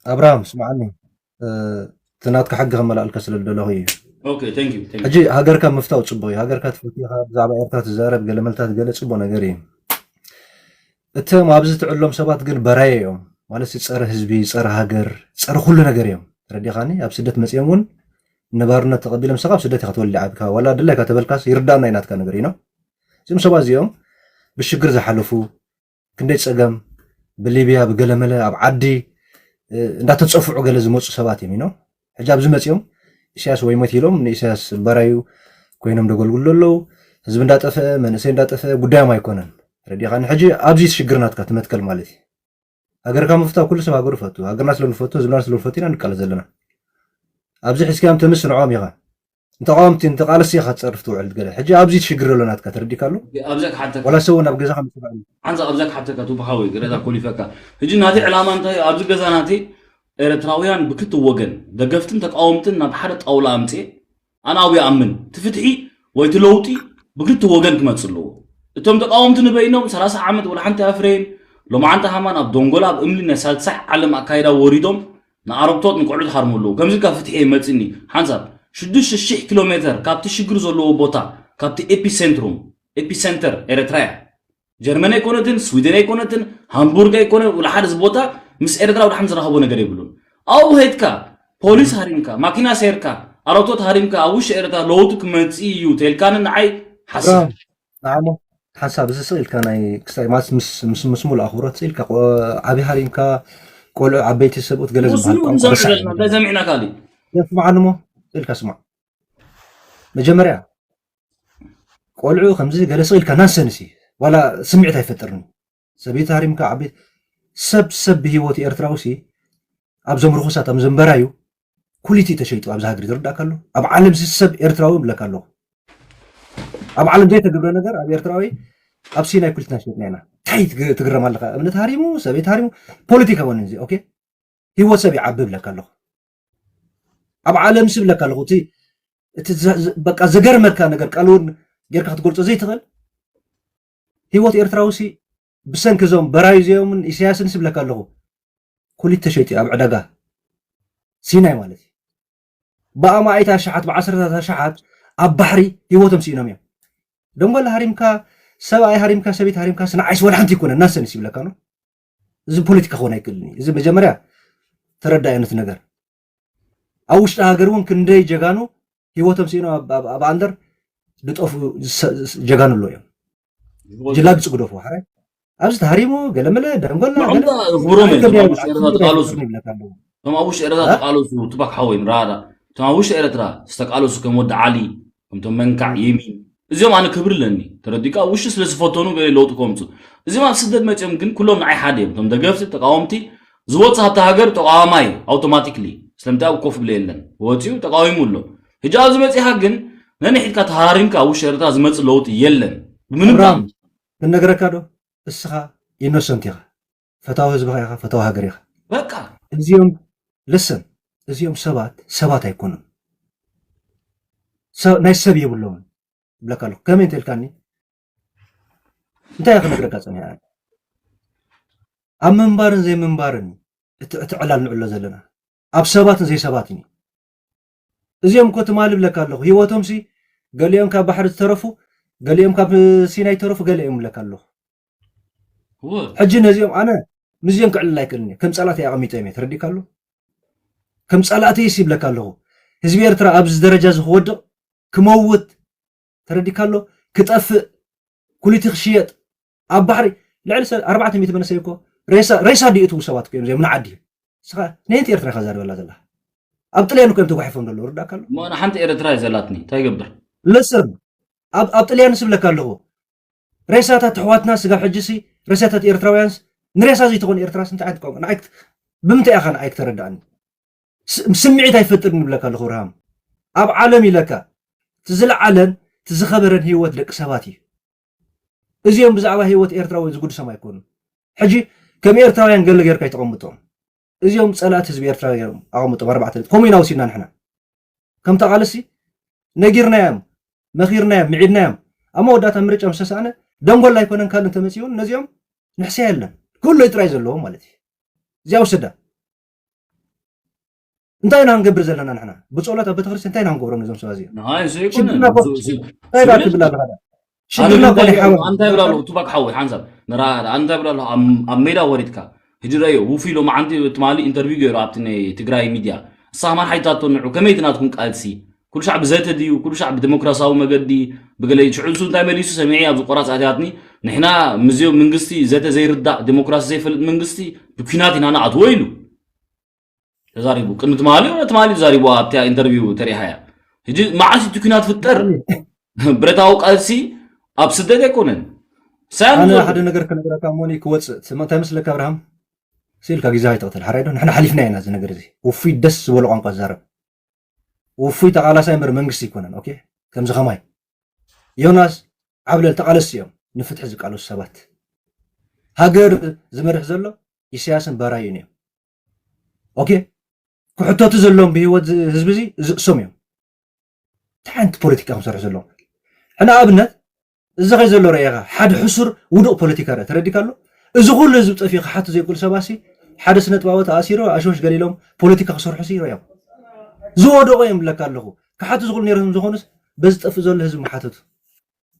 ኣብርሃም ስምዓኒ፣ እቲ ናትካ ሕጊ ከመላእልካ ስለ ዝደለኹ እዩ። ሕጂ ሃገርካ ምፍታው ፅቡቅ እዩ። ሃገርካ ትፈትኻ፣ ብዛዕባ ኤርትራ ትዛረብ፣ ገለ መልታት ገለ ፅቡቅ ነገር እዩ። እቶም ኣብዚ ትዕሎም ሰባት ግን በራየ እዮም ማለት፣ ፀረ ህዝቢ፣ ፀረ ሃገር፣ ፀረ ኩሉ ነገር እዮም። ተረዲኻኒ? ኣብ ስደት መፅኦም እውን ነባርነት ተቐቢሎም፣ ሰኻ ኣብ ስደት ኢኻ ተወሊድ ዓብካ፣ ዋላ ድላይካ ተበልካስ ይርዳና እዩ ናትካ ነገር እዩ። እዚኦም ሰባት እዚኦም ብሽግር ዝሓለፉ፣ ክንደይ ፀገም ብሊብያ ብገለመለ ኣብ ዓዲ እንዳተፀፍዑ ገለ ዝመፁ ሰባት እዮም። ሕጂ ኣብዚ መፂኦም ኢሳያስ ወይ ሞት ኢሎም ንኢሳያስ በራዩ ኮይኖም ደገልግሉ ኣለዉ። ህዝቢ እንዳጠፈ፣ መንእሰይ እንዳጠፈ ጉዳዮም ኣይኮነን። ረዲኻኒ? ሕጂ ኣብዚ ሽግር ናትካ ትመትከል ማለት እዩ። ሃገርካ ምፍታው ኩሉ ሰብ ሃገሩ ፈቱ፣ ሃገርና ስለ ንፈቱ፣ ህዝብና ስለ ንፈቱ ኢና ንቃለስ ዘለና። ኣብዚ ሒዝካዮም ተምስ ንዕኦም ኢኻ። ንተቃወምቲ ንተቃለስቲ ኢኻ ትጸርፍ ትውዕል ገለ። ሕጂ ኣብዚ ሽግር ኣሎ ናትካ ተረዲእካ ኣሎ። ኣብዛ ክሓተካ ዋላ ሰብ ናብ ገዛኻ ምጽባዕ። ሓንሳ ኣብዛ ክሓተካ ቱባ ሓወይ፣ ግረዛ ኮሊፈካ። ሕጂ ናተይ ዕላማ እንታይ እዩ? ኣብዚ ገዛ ናተይ ኤርትራውያን ብክልተ ወገን ደገፍትን ተቃወምትን ናብ ሓደ ጣውላ ኣምጽኤ ኣነ ኣብኡ ይኣምን። እቲ ፍትሒ ወይ እቲ ለውጢ ብክልተ ወገን ክመጽእ ኣለዎ። እቶም ተቃወምቲ ንበይኖም ሰላሳ ዓመት ወላ ሓንቲ ኣፍረይን ሎማዓንቲ ሃማን ኣብ ደንጎላ ኣብ እምሊ ናይ ሳልሳይ ዓለም ኣካይዳ ወሪዶም ንኣረግቶት ንቆልዑ ትሃርሙ ኣለዉ። ከምዚ ኢልካ ፍትሒ የመጽእኒ። ሓንሳብ ሽዱሽተ ሽሕ ኪሎ ሜተር ካብቲ ሽግር ዘለዎ ቦታ ካብቲ ኤፒሴንትሩም ኤፒሰንተር ኤርትራ እያ። ጀርመን ኣይኮነትን፣ ስዊድን ኣይኮነትን፣ ሃምቡርግ ኣይኮነ፣ ወላ ሓደ እዚ ቦታ ምስ ኤርትራ ወላ ሓንቲ ዝራኸቦ ነገር የብሉን። ኣብኡ ሄድካ ፖሊስ ሃሪምካ፣ ማኪና ሰይርካ፣ ኣረግቶት ሃሪምካ ኣብ ውሽጢ ኤርትራ ለውጢ ክመጽእ እዩ ተልካኒ ንዓይ ሓስብ። ንዓሞ ሓንሳብ እዚ ስቕ ኢልካ ናይ ክስታይ ማለት ምስ ምስ ምስ ሙሉእ ኣኽብሮት ስቕ ኢልካ ቆ- ዓቢ ሃሪምካ ቆልዑ ዓበይቲ ሰብኡት ገለ ዝበሃል ቋንቋ ረሳዕ እዩ። እንታይ ሰሚዕና ካሊ ስማዕ ንሞ ስቕ ኢልካ ስማዕ መጀመርያ ቆልዑ ከምዚ ገለ ስቕ ኢልካ ናንሰንስ እዩ ዋላ ስምዒት ኣይፈጥርን ሰበይቲ ሃሪምካ ዓበይቲ ሰብ ሰብ ብሂወት ኤርትራዊ ሲ ኣብዞም ርኹሳት ኣብ ዘንበራዩ ኩሊቲ ተሸይጡ ኣብዚ ሃገር ዝርዳእካ ኣሎ ኣብ ዓለም ሲ ሰብ ኤርትራዊ ብለካ ኣለኹ ኣብ ዓለም ዘይተገብረ ነገር ኣብ ኤርትራዊ ኣብ ሲናይ ኩሊትና ሸጥና ኢና እንታይ ትግ- ትግረም ኣለካ እምነት ሃሪሙ ሰበይቲ ሃሪሙ ፖለቲካ ወን እዚ ኦኬ ሂወት ሰብ ይዓቢ ብለካ ኣለኹ ኣብ ዓለም ሲ ብለካ ኣለኹ እቲ እቲ ዘ- ዘ- በቃ ዘገርመካ ነገር ቃል እውን ጌርካ ክትገልጾ ዘይትኽእል ሂወት ኤርትራዊ ሲ ብሰንኪ እዞም በራዩ እዚኦምን ኢሳያስን ሲ ብለካ ኣለኹ ኩሊት ተሸይጡ ኣብ ዕዳጋ ሲናይ ማለት እዩ ብኣማኢት ኣሽሓት ብዓሰርታት ኣሽሓት ኣብ ባሕሪ ሂወቶም ስኢኖም እዮም ደንጎላ ሃሪምካ ሰብኣይ ሃሪምካ ሰበይቲ ሃሪምካ ስንዓይስ ወላ ሓንቲ ይኮነ እናሰንስ ይብለካ ነው እዚ ፖለቲካ ክኾን ኣይክእልን እዩ እዚ መጀመርያ ተረዳእዮ ነቲ ነገር ኣብ ውሽጢ ሃገር እውን ክንደይ ጀጋኑ ሂወቶም ስኢኖም ኣብ- ኣብ ኣብ ኣንደር ዝጠፉ ዝሰ- ጀጋኑ ኣሎ እዮም ጅላ ግፂ ግደፉ ሓራይ ኣብዚ ተሃሪሙ ገለመለ ደንጎላ ገለ- ንዕኦም ክብሮም እዮም እቶም ኣብ ውሽጢ ኤርትራ ዝቃለሱ ይብለካ ኣለዉ እቶም ኣብ ውሽጢ ኤርትራ ዝቃለሱ ቱባክ ሓወይ ንራዳ እቶም ኣብ ውሽጢ ኤርትራ ዝተቃለሱ ከም ወዲ ዓሊ ከምቶም መንካዕ የሚን እዚኦም ኣነ ክብሪ ኣለኒ ተረዲካ ኣብ ውሽጢ ስለ ዝፈተኑ ገለ ለውጢ ከምፁ እዚኦም ኣብ ስደት መፅኦም ግን ኩሎም ንዓይ ሓደ እዮም እቶም ደገፍቲ ተቃወምቲ ዝወፅ ኣብቲ ሃገር ተቃዋማይ ኣውቶማቲክሊ ስለምንታይ ኣብ ኮፍ ብለ የለን ወፂኡ ተቃዊሙ ኣሎ ሕጂ ኣብዚ መፂኻ ግን ነንሒድካ ተሃራሪምካ ኣብ ውሽጢ ኤርትራ ዝመፅእ ለውጢ የለን ብምንም ኣብርሃም ክነግረካ ዶ እስኻ ኢኖሰንት ኢኻ ፈታዊ ህዝብኻ ኢኻ ፈታዊ ሃገር ኢኻ በቃ እዚኦም ልስን እዚኦም ሰባት ሰባት ኣይኮኑን ሰ- ናይ ሰብ የብሎምን ይብለካ ኣለኹ ከመይ እንተልካኒ እንታይ ክነግረካ ፀኒሐ ኣብ ምንባርን ዘይምንባርን እቲ እቲ ዕላል ንዕሎ ዘለና ኣብ ሰባትን ዘይሰባትን እዩ እዚኦም እኮ ትማሊ ብለካ ኣለኹ ሂወቶም ሲ ገሊኦም ካብ ባሕሪ ዝተረፉ ገሊኦም ካብ ሲናይ ተረፉ ገለ እዮም ብለካ ኣለኹ ሕጂ ነዚኦም ኣነ ምስዚኦም ክዕልል ኣይክእልን እየ ከም ፀላእቲ ኣቐሚጦም እየ ተረዲካ ኣሎ ከም ፀላእቲ ሲ ይብለካ ኣለኹ ህዝቢ ኤርትራ ኣብዚ ደረጃ እዚ ክወድቕ ክመውት ተረዲካ ኣሎ ክጠፍእ ኩሊቲ ክሽየጥ ኣብ ባሕሪ ልዕሊ ኣርባዕተ ሚእቲ መንእሰይ እኮ ሬሳ ሬሳ ድዩ እትው ሰባት እዮም እዚኦም ንዓዲ ስኻ ነየንቲ ኤርትራ ኢኻ ዛርበላ ዘላ ኣብ ጥልያን እኮ እዮም ተጓሒፎም ዘለዉ ርዳእካ ኣሎ ሓንቲ ኤርትራ እዩ ዘላትኒ እንታይ ይገብር ልስን ኣብ ኣብ ጥልያን ስብለካ ኣለኹ ሬሳታት ኣሕዋትና ስጋብ ሕጂ ሲ ሬሳታት ኤርትራውያንስ ንሬሳ ዘይትኾን ኤርትራስ እንታይ ዓይነት ቋንቋ ንዓይ ክት- ብምንታይ ኢኻ ንዓይ ክተረዳእኒ ስ- ስምዒት ኣይፈጥርን ይብለካ ኣለኹ ኣብርሃም ኣብ ዓለም ኢለካ እቲ ዝለዓለን እቲ ዝኸበረን ህይወት ደቂ ሰባት እዩ እዚኦም ብዛዕባ ህይወት ኤርትራዊ ዝጉድሶም ኣይኮኑን ሕጂ ከም ኤርትራውያን ገለ ጌርካ ይተቐምጦም እዚኦም ጸላእቲ ህዝቢ ኤርትራ እዮም ኣቐምጦም ኣርባዕተ ከምኡ ኢና ወሲድና ንሕና ከም ተቓለሲ ነጊርናዮም መኺርናዮም ምዒድናዮም ኣብ መወዳእታ ምርጫ ምስ ተሰኣነ ደንጎላ ኣይኮነን ካልእ እንተመጺኡን ነዚኦም ንሕስያ የለን ክህሎ ጥራይ ዘለዎም ማለት እዩ እዚኣ ውሰዳ። እንታይ ኢና ክንገብር ዘለና ንሕና? ብጸሎት ኣብ ቤተክርስትያን እንታይ ኢና ክንገብሮም ነዞም ሰባት እዚኦም? ሽግርና እኮ እንታይ ዳ ትብል ኣለኻ? ሽግርና እኮ ናይ ሓበን። ኣንታ ይብላ ኣለኹ፣ ቱባክ ሓወይ፣ ሓንሳብ። ንራ-፣ ኣንታ ይብላ ኣለኹ፣ ኣብ፣ ኣብ ሜዳ ወሪድካ። ሕጂ ረእዮ፣ ውፉይ ሎማዓንቲ ትማሊ ኢንተርቪው ገይሩ ኣብቲ ናይ ትግራይ ሚድያ። ንስኻ ማን ሓይታቶ ንዑ፣ ከመይ እቲ ናትኩም ቃልሲ? ኩሉ ሻዕ ብዘተ ድዩ? ኩሉ ሻዕ ብዲሞክራሲያዊ መገዲ፣ ብገለ ሽዑ ንሱ እንታይ መሊሱ ሰሚዐ ኣብዚ ቆራፅ ኣትያትኒ፣ ንሕና ምስዚኦም መንግስቲ ዘተ ዘይርዳእ፣ ዲሞክራሲ ዘይፈልጥ መንግስቲ ብኲናት ኢና ንኣትዎ ኢሉ ተዛሪቡ። ቅድሚ ትማሊ፣ ትማሊ ተዛሪቡ ኣብቲ ኢንተርቪው ተሪኢኻያ። ሕጂ መዓስ እቲ ኲናት ፍጠር? ብረታዊ ቃልሲ ኣብ ስደት ኣይኮነን። ሳያም ኣነ ዝወዱ ሓደ ነገር ክነግረካ ሞኒ ክወፅእ። ስማ-፣ እንታይ መስለካ ኣብርሃም? ስኢልካ ግዜ ኣይትቕተል። ሓራይ ዶ? ንሕና ሓሊፍና ኢና እዚ ነገር እዚ። ውፉይ ደስ ዝበሎ ቋንቋ ዝዛረብ። ውፉይ ተቓላሳይ እምበር መንግስቲ ኣይኮነን። ኦኬ? ከምዚ ከማይ። ዮናስ ዓብለል ተቓለስቲ እዮም። ንፍትሒ ዝቃለሱ ሰባት። ሃገር ዝመርሕ ዘሎ ኢሳያስን ባራዩን እዮም። ኦኬ? ክሕተቱ ዘለዎም ብህይወት ዝ-፣ ህዝቢ እዚ ዝእሶም እዮም። እንታይ ዓይነት ፖለቲካ ክሰርሑ ዘለዎም? ሕና ኣብነት እዚ ኸይ ዘሎ ረኢኻ፣ ሓደ ሕሱር ውዱቕ ፖለቲካ ርእ፣ ተረዲካ ኣሎ? እዚ ኩሉ ህዝቢ ጠፊኡ ክሓቱ ዘይክእሉ ሰባሲ ሓደ ስነ ጥባዊ ተኣሲሩ ኣሽወሽ ገሊሎም ፖለቲካ ክሰርሑ ሲ ረዮም። ዝወደቑ እዮም ብለካ ኣለኹ። ክሓቱ ዝኽእሉ ነይሮም ዝኾኑስ በዚ ጠፍእ ዘሎ ህዝቢ መሓተቱ።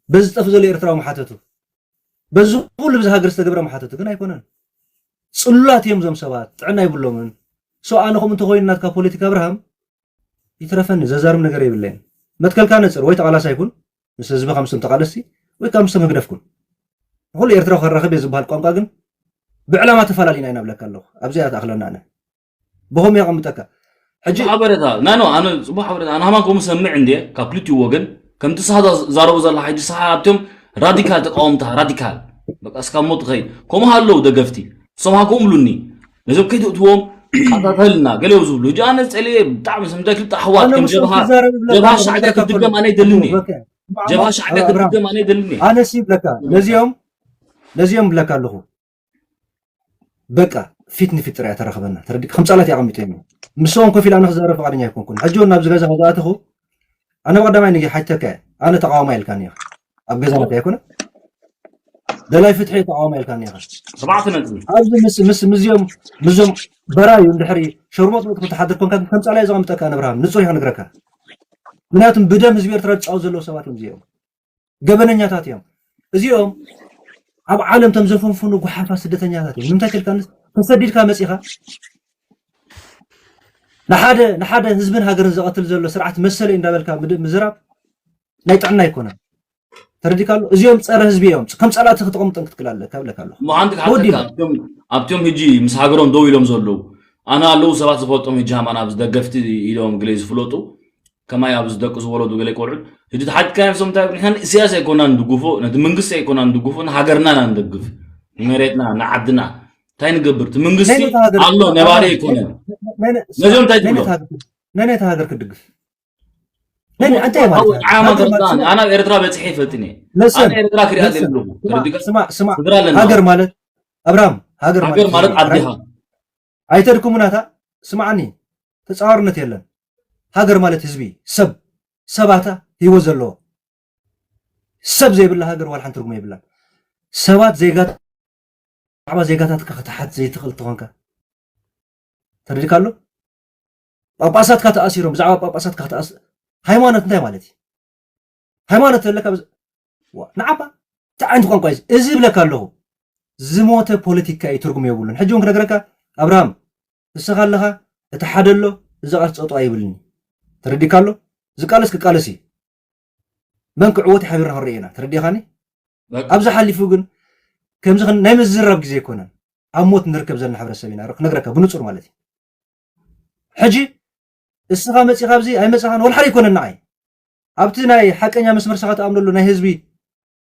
በዚ ጠፍእ ዘሎ ኤርትራዊ መሓተቱ። በዚ ኩሉ ብዚ ሃገር ዝተገብረ መሓተቱ ግን ኣይኮነን። ጽሉላት እዮም እዞም ሰባት፣ ጥዕና ይብሎምን። ሶ ኣነ ከምኡ እንተኾይኑ ናትካ ፖለቲካ ኣብርሃም ይትረፈኒ፣ ዘዛርም ነገር የብለይን። መትከልካ ነጽር፣ ወይ ተቓላሳይ ኩን፣ ምስ ህዝብኻ ምስቶም ተቓለስቲ፣ ወይ ካብ ምስቶም ህግደፍ ኩን። ንኹሉ ኤርትራዊ ከራኽብ እየ ዝበሃል ቋንቋ ግን ብዕላማ ተፈላለዩና ኢና ብለካ ኣለኹ። ኣብዚኣ ትኣኽለና ኣነ። ብኸምኡ የቐምጠካ። ሕጂ ጽቡቕ ሓበሬታ፣ ናይ ኖ፣ ኣነ ጽቡቕ ሓበሬታ፣ ኣነ ሃማን ከምኡ ሰምዕ እንድየ፣ ካብ ክልቲኡ ወገን፣ ከምቲ ንስኻ ዛ-፣ ዛረቡ ዘለኻ፣ ሕጂ ንስኻ ኣብቶም ራዲካል ተቃወምታ፣ ራዲካል፣ በቃ እስካብ ሞት ትኸይድ። ከምኡ ኣለዉ ደገፍቲ፣ ንሶም ሃ ከምኡ ኢሉኒ፣ ነዞም ከይትእትዎም፣ ቃታተልና፣ ገለ እዮም ዝብሉ። ሕጂ ኣነ ጸልየ ብጣዕሚ ስምታይ ክልተ ኣሕዋት ኣነ ከም ምስኦም ጀብሃ፣ ክዛረብ ይብለካ ጀብሃ ኣለኹ፣ ሻዕብያ ይብለካ ኣለኹ። ክትድገም ኣነ ኣይደልን እየ። በቃ፣ ጀብሃ ሻዕብያ ኣብርሃም፣ ክትድገም ኣነ ኣይደልን እየ። ኣነ ሲ ይብለካ፣ ነዚኦም፣ ነዚኦም ይብለካ ኣለኹ። በቃ፣ ፊት ንፊት ጥራይ ተራኽበና። ተረዲእ፣ ከም ጸላት የቐሚጦም እዮም። ምስኦም ኮፍ ኢለ ኣነ ክዛረብ ፍቓደኛ ኣይኮንኩን። ሕጂ እውን ናብዚ ገዛ ካብ ዝኣተኹ፣ ኣነ ብቐዳማይ ንግ ሓይተካ እየ። ኣነ ተቃዋማይ ኢልካኒ ኢኻ። ኣብ ገዛ ናተይ ኣይኮነ። ደላይ ፍትሒ ተቃዋማይ ኢልካኒ ኢኻ። ኣርባዕተ ነጥቢ። ኣብዚ ምስ፣ ምስ፣ ምስዚኦም፣ ምስዞም በራዩ እንድሕሪ ሸርሞጥ መጥኩ ተሓድር ኮንካ፣ ከም ጸላይ ዘቐምጠካ ኣነ ኣብርሃም፣ ንጹር እየ ክነግረካ። ምክንያቱም ብደም ህዝቢ ኤርትራ ዝጻወቱ ዘለዉ ሰባት እዮም እዚኦም። ገበነኛታት እዮም። እዚኦም ኣብ ዓለም እቶም ዘፈንፍኑ ጉሓፋት ስደተኛታት እዮም። ንምንታይ ከልካ ንስ-፣ ተሰዲድካ መጺኻ ንሓደ፣ ንሓደ ህዝብን ሃገርን ዘቐትል ዘሎ ስርዓት መሰለይ እንዳበልካ ምድ-፣ ምዝራብ ናይ ጥዕና ኣይኮነን። ተረዲካ ኣሎ? እዚኦም ጸረ ህዝቢ እዮም። ከም ጸላእቲ ክተቐምጦም ክትክእል ኣለካ፣ እብለካ ኣለኹ። እሞ ሓንቲ ክሓተካ፣ ወዲና። ኣብቶም፣ ኣብቶም ሕጂ ምስ ሃገሮም ደው ኢሎም ዘለዉ፣ ኣነ ኣለዉ ሰባት ዝፈልጦም ሕጂ ሃማን ኣብዚ ደገፍቲ ኢሎም ግለይ ዝፍለጡ፣ ከማይ ኣብዚ ደቂ ዝወለዱ ገለ ቆልዑት፣ ሕጂ ተሓትካዮም ሰም እንታይ፣ ንሕና ንእስያስ ኣይኮናን ንድግፎ፣ ነቲ መንግስቲ ኣይኮናን ንድግፎ፣ ንሃገርና ኢና ንደግፍ። ንመሬትና፣ ንዓድና። እንታይ ንገብር? እቲ መንግስቲ ነይነታ ሃገር ኣሎ፣ ነባሪ ኣይኮነን። ነይነ-፣ ነዚኦም እንታይ ነይነታ ትብሎም? ሃገር፣ ነይነታ ሃገር ክትድግፍ? ነይነ-፣ እንታይ ማለት እዩ? ዓማ ሃገር ማለት ተርታ፣ ስማ-፣ ኣነ ኣብ ኤርትራ በጽሐ ይፈልጥን እየ። ለሰን፣ ኣነ ኤርትራ ክሪኣ ለሰን። ዘለኹ። ስማ-፣ ተረዲእካ? ስማ-፣ ስማ-፣ ስድራ ኣለና። ሃገር ማለት፣ ኣብርሃም፣ ሃገር ሃገር ማለት ማለት ህዝቢ። ዓድኻ። ኣይተድክሙናታ፣ ስማዓኒ፣ ተጻዋርነት የለን። ሃገር ማለት ህዝቢ፣ ሰብ፣ ሰባታ ህይወት ዘለዎ። ሰብ ዘይብላ ሃገር ዋላ ሓንቲ ትርጉም የብላን። ሰባት ዜጋት-፣ ብዛዕባ ዜጋታትካ ክትሓት ዘይትኽእል ተኾንካ፣ ተረዲካ ኣሎ? ጳጳሳትካ ተኣሲሮም፣ ብዛዕባ ጳጳሳትካ ክትኣስ-፣ ሃይማኖት እንታይ ማለት እዩ? ሃይማኖት ዘለካ ብዝ-፣ ዋ፣ ንዓባ፣ እንታይ ዓይነት ቋንቋ እዩ እዚ? እዚ ይብለካ ኣለኹ። ዝሞተ ፖለቲካ እዩ፣ ትርጉም የብሉን። ሕጂ እውን ክነግረካ፣ ኣብርሃም፣ ንስኻ ኣለኻ፣ እቲ ሓደ ኣሎ፣ እዚ ቃልሲ ጸጡ ኣይብልን እዩ። ተረዲካ ኣሎ? ዝቃለስ ክቃለስ እዩ። መን ክዕወት ሓቢርና ክንርኢ ኢና። ተረዲኻኒ? በቃ። ኣብዚ ሓሊፉ ግን፣ ከምዚ ኽን-፣ ናይ ምዝራብ ግዜ ኣይኮነን። ኣብ ሞት ንርከብ ዘለና ሕብረተሰብ ኢና፣ ክነግረካ ብንጹር ማለት እዩ። ሕጂ፣ እስኻ መጺኻ ኣብዚ ኣይመጻኻን፣ ወላ ሓደ ኣይኮነን ንዓይ። ኣብቲ ናይ ሓቀኛ መስመር ስኻ ትኣምነሉ ናይ ህዝቢ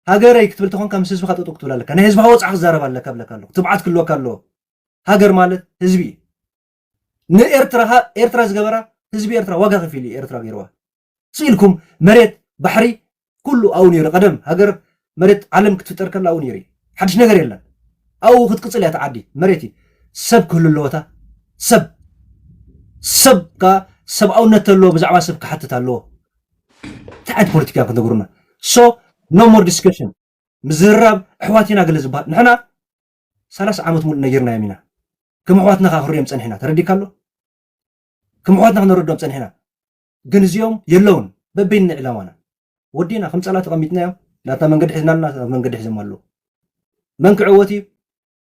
ሃገረይ ክትብል ተኾንካ ምስ ህዝብኻ ጠጠው ክትብል ኣለካ። ናይ ህዝብኻ ወጻኢ ክዛረብ ኣለካ ብለካ ኣለኹ። ትብዓት ክህልወካ ኣለዎ። ሃገር ማለት ህዝቢ እዩ። ንኤርትራ፣ ኤርትራ ዝገበራ ህዝቢ ኤርትራ ዋጋ ከፊሉ እዩ ኤርትራ ገይርዋ። ስኢልኩም መሬት፣ ባሕሪ፣ ኩሉ ኣብኡ ነይሩ። ቀደም ሃገር መሬት ዓለም ክትፍጠር ከላ ኣብኡ ነይሩ እዩ። ሓድሽ ነገር የለን። ኣብኡ ክትቅጽል እያ እታ ዓዲ፣ መሬት እዩ። ሰብ ክህሉ ኣለዎ እታ ሰብ። ሰብ ከኣ ሰብኣውነት ተለዎ፣ ብዛዕባ ሰብ ክሓትት ኣለዎ። እንታይ ዓይነት ፖለቲካ ክትነግሩና? So, no more discussion። ምዝርራብ ኣሕዋት ኢና ገለ ዝበሃል። ንሕና ሰላሳ ዓመት ሙሉእ ነጊርናዮም ኢና። ከም ኣሕዋትና ከዓ ክንሪኦም ፀኒሕና። ተረዲካ ኣሎ? ከም ኣሕዋትና ክነረዶም ፀኒሕና። ግን እዚኦም የለውን። በበይንና ዕላማና ወዲና ከም ፀላ ተቐሚጥናዮም። ናትና መንገዲ ሒዝናልና፣ ናትና መንገዲ ሒዞም ኣለዉ። መን ክዕወት እዩ፣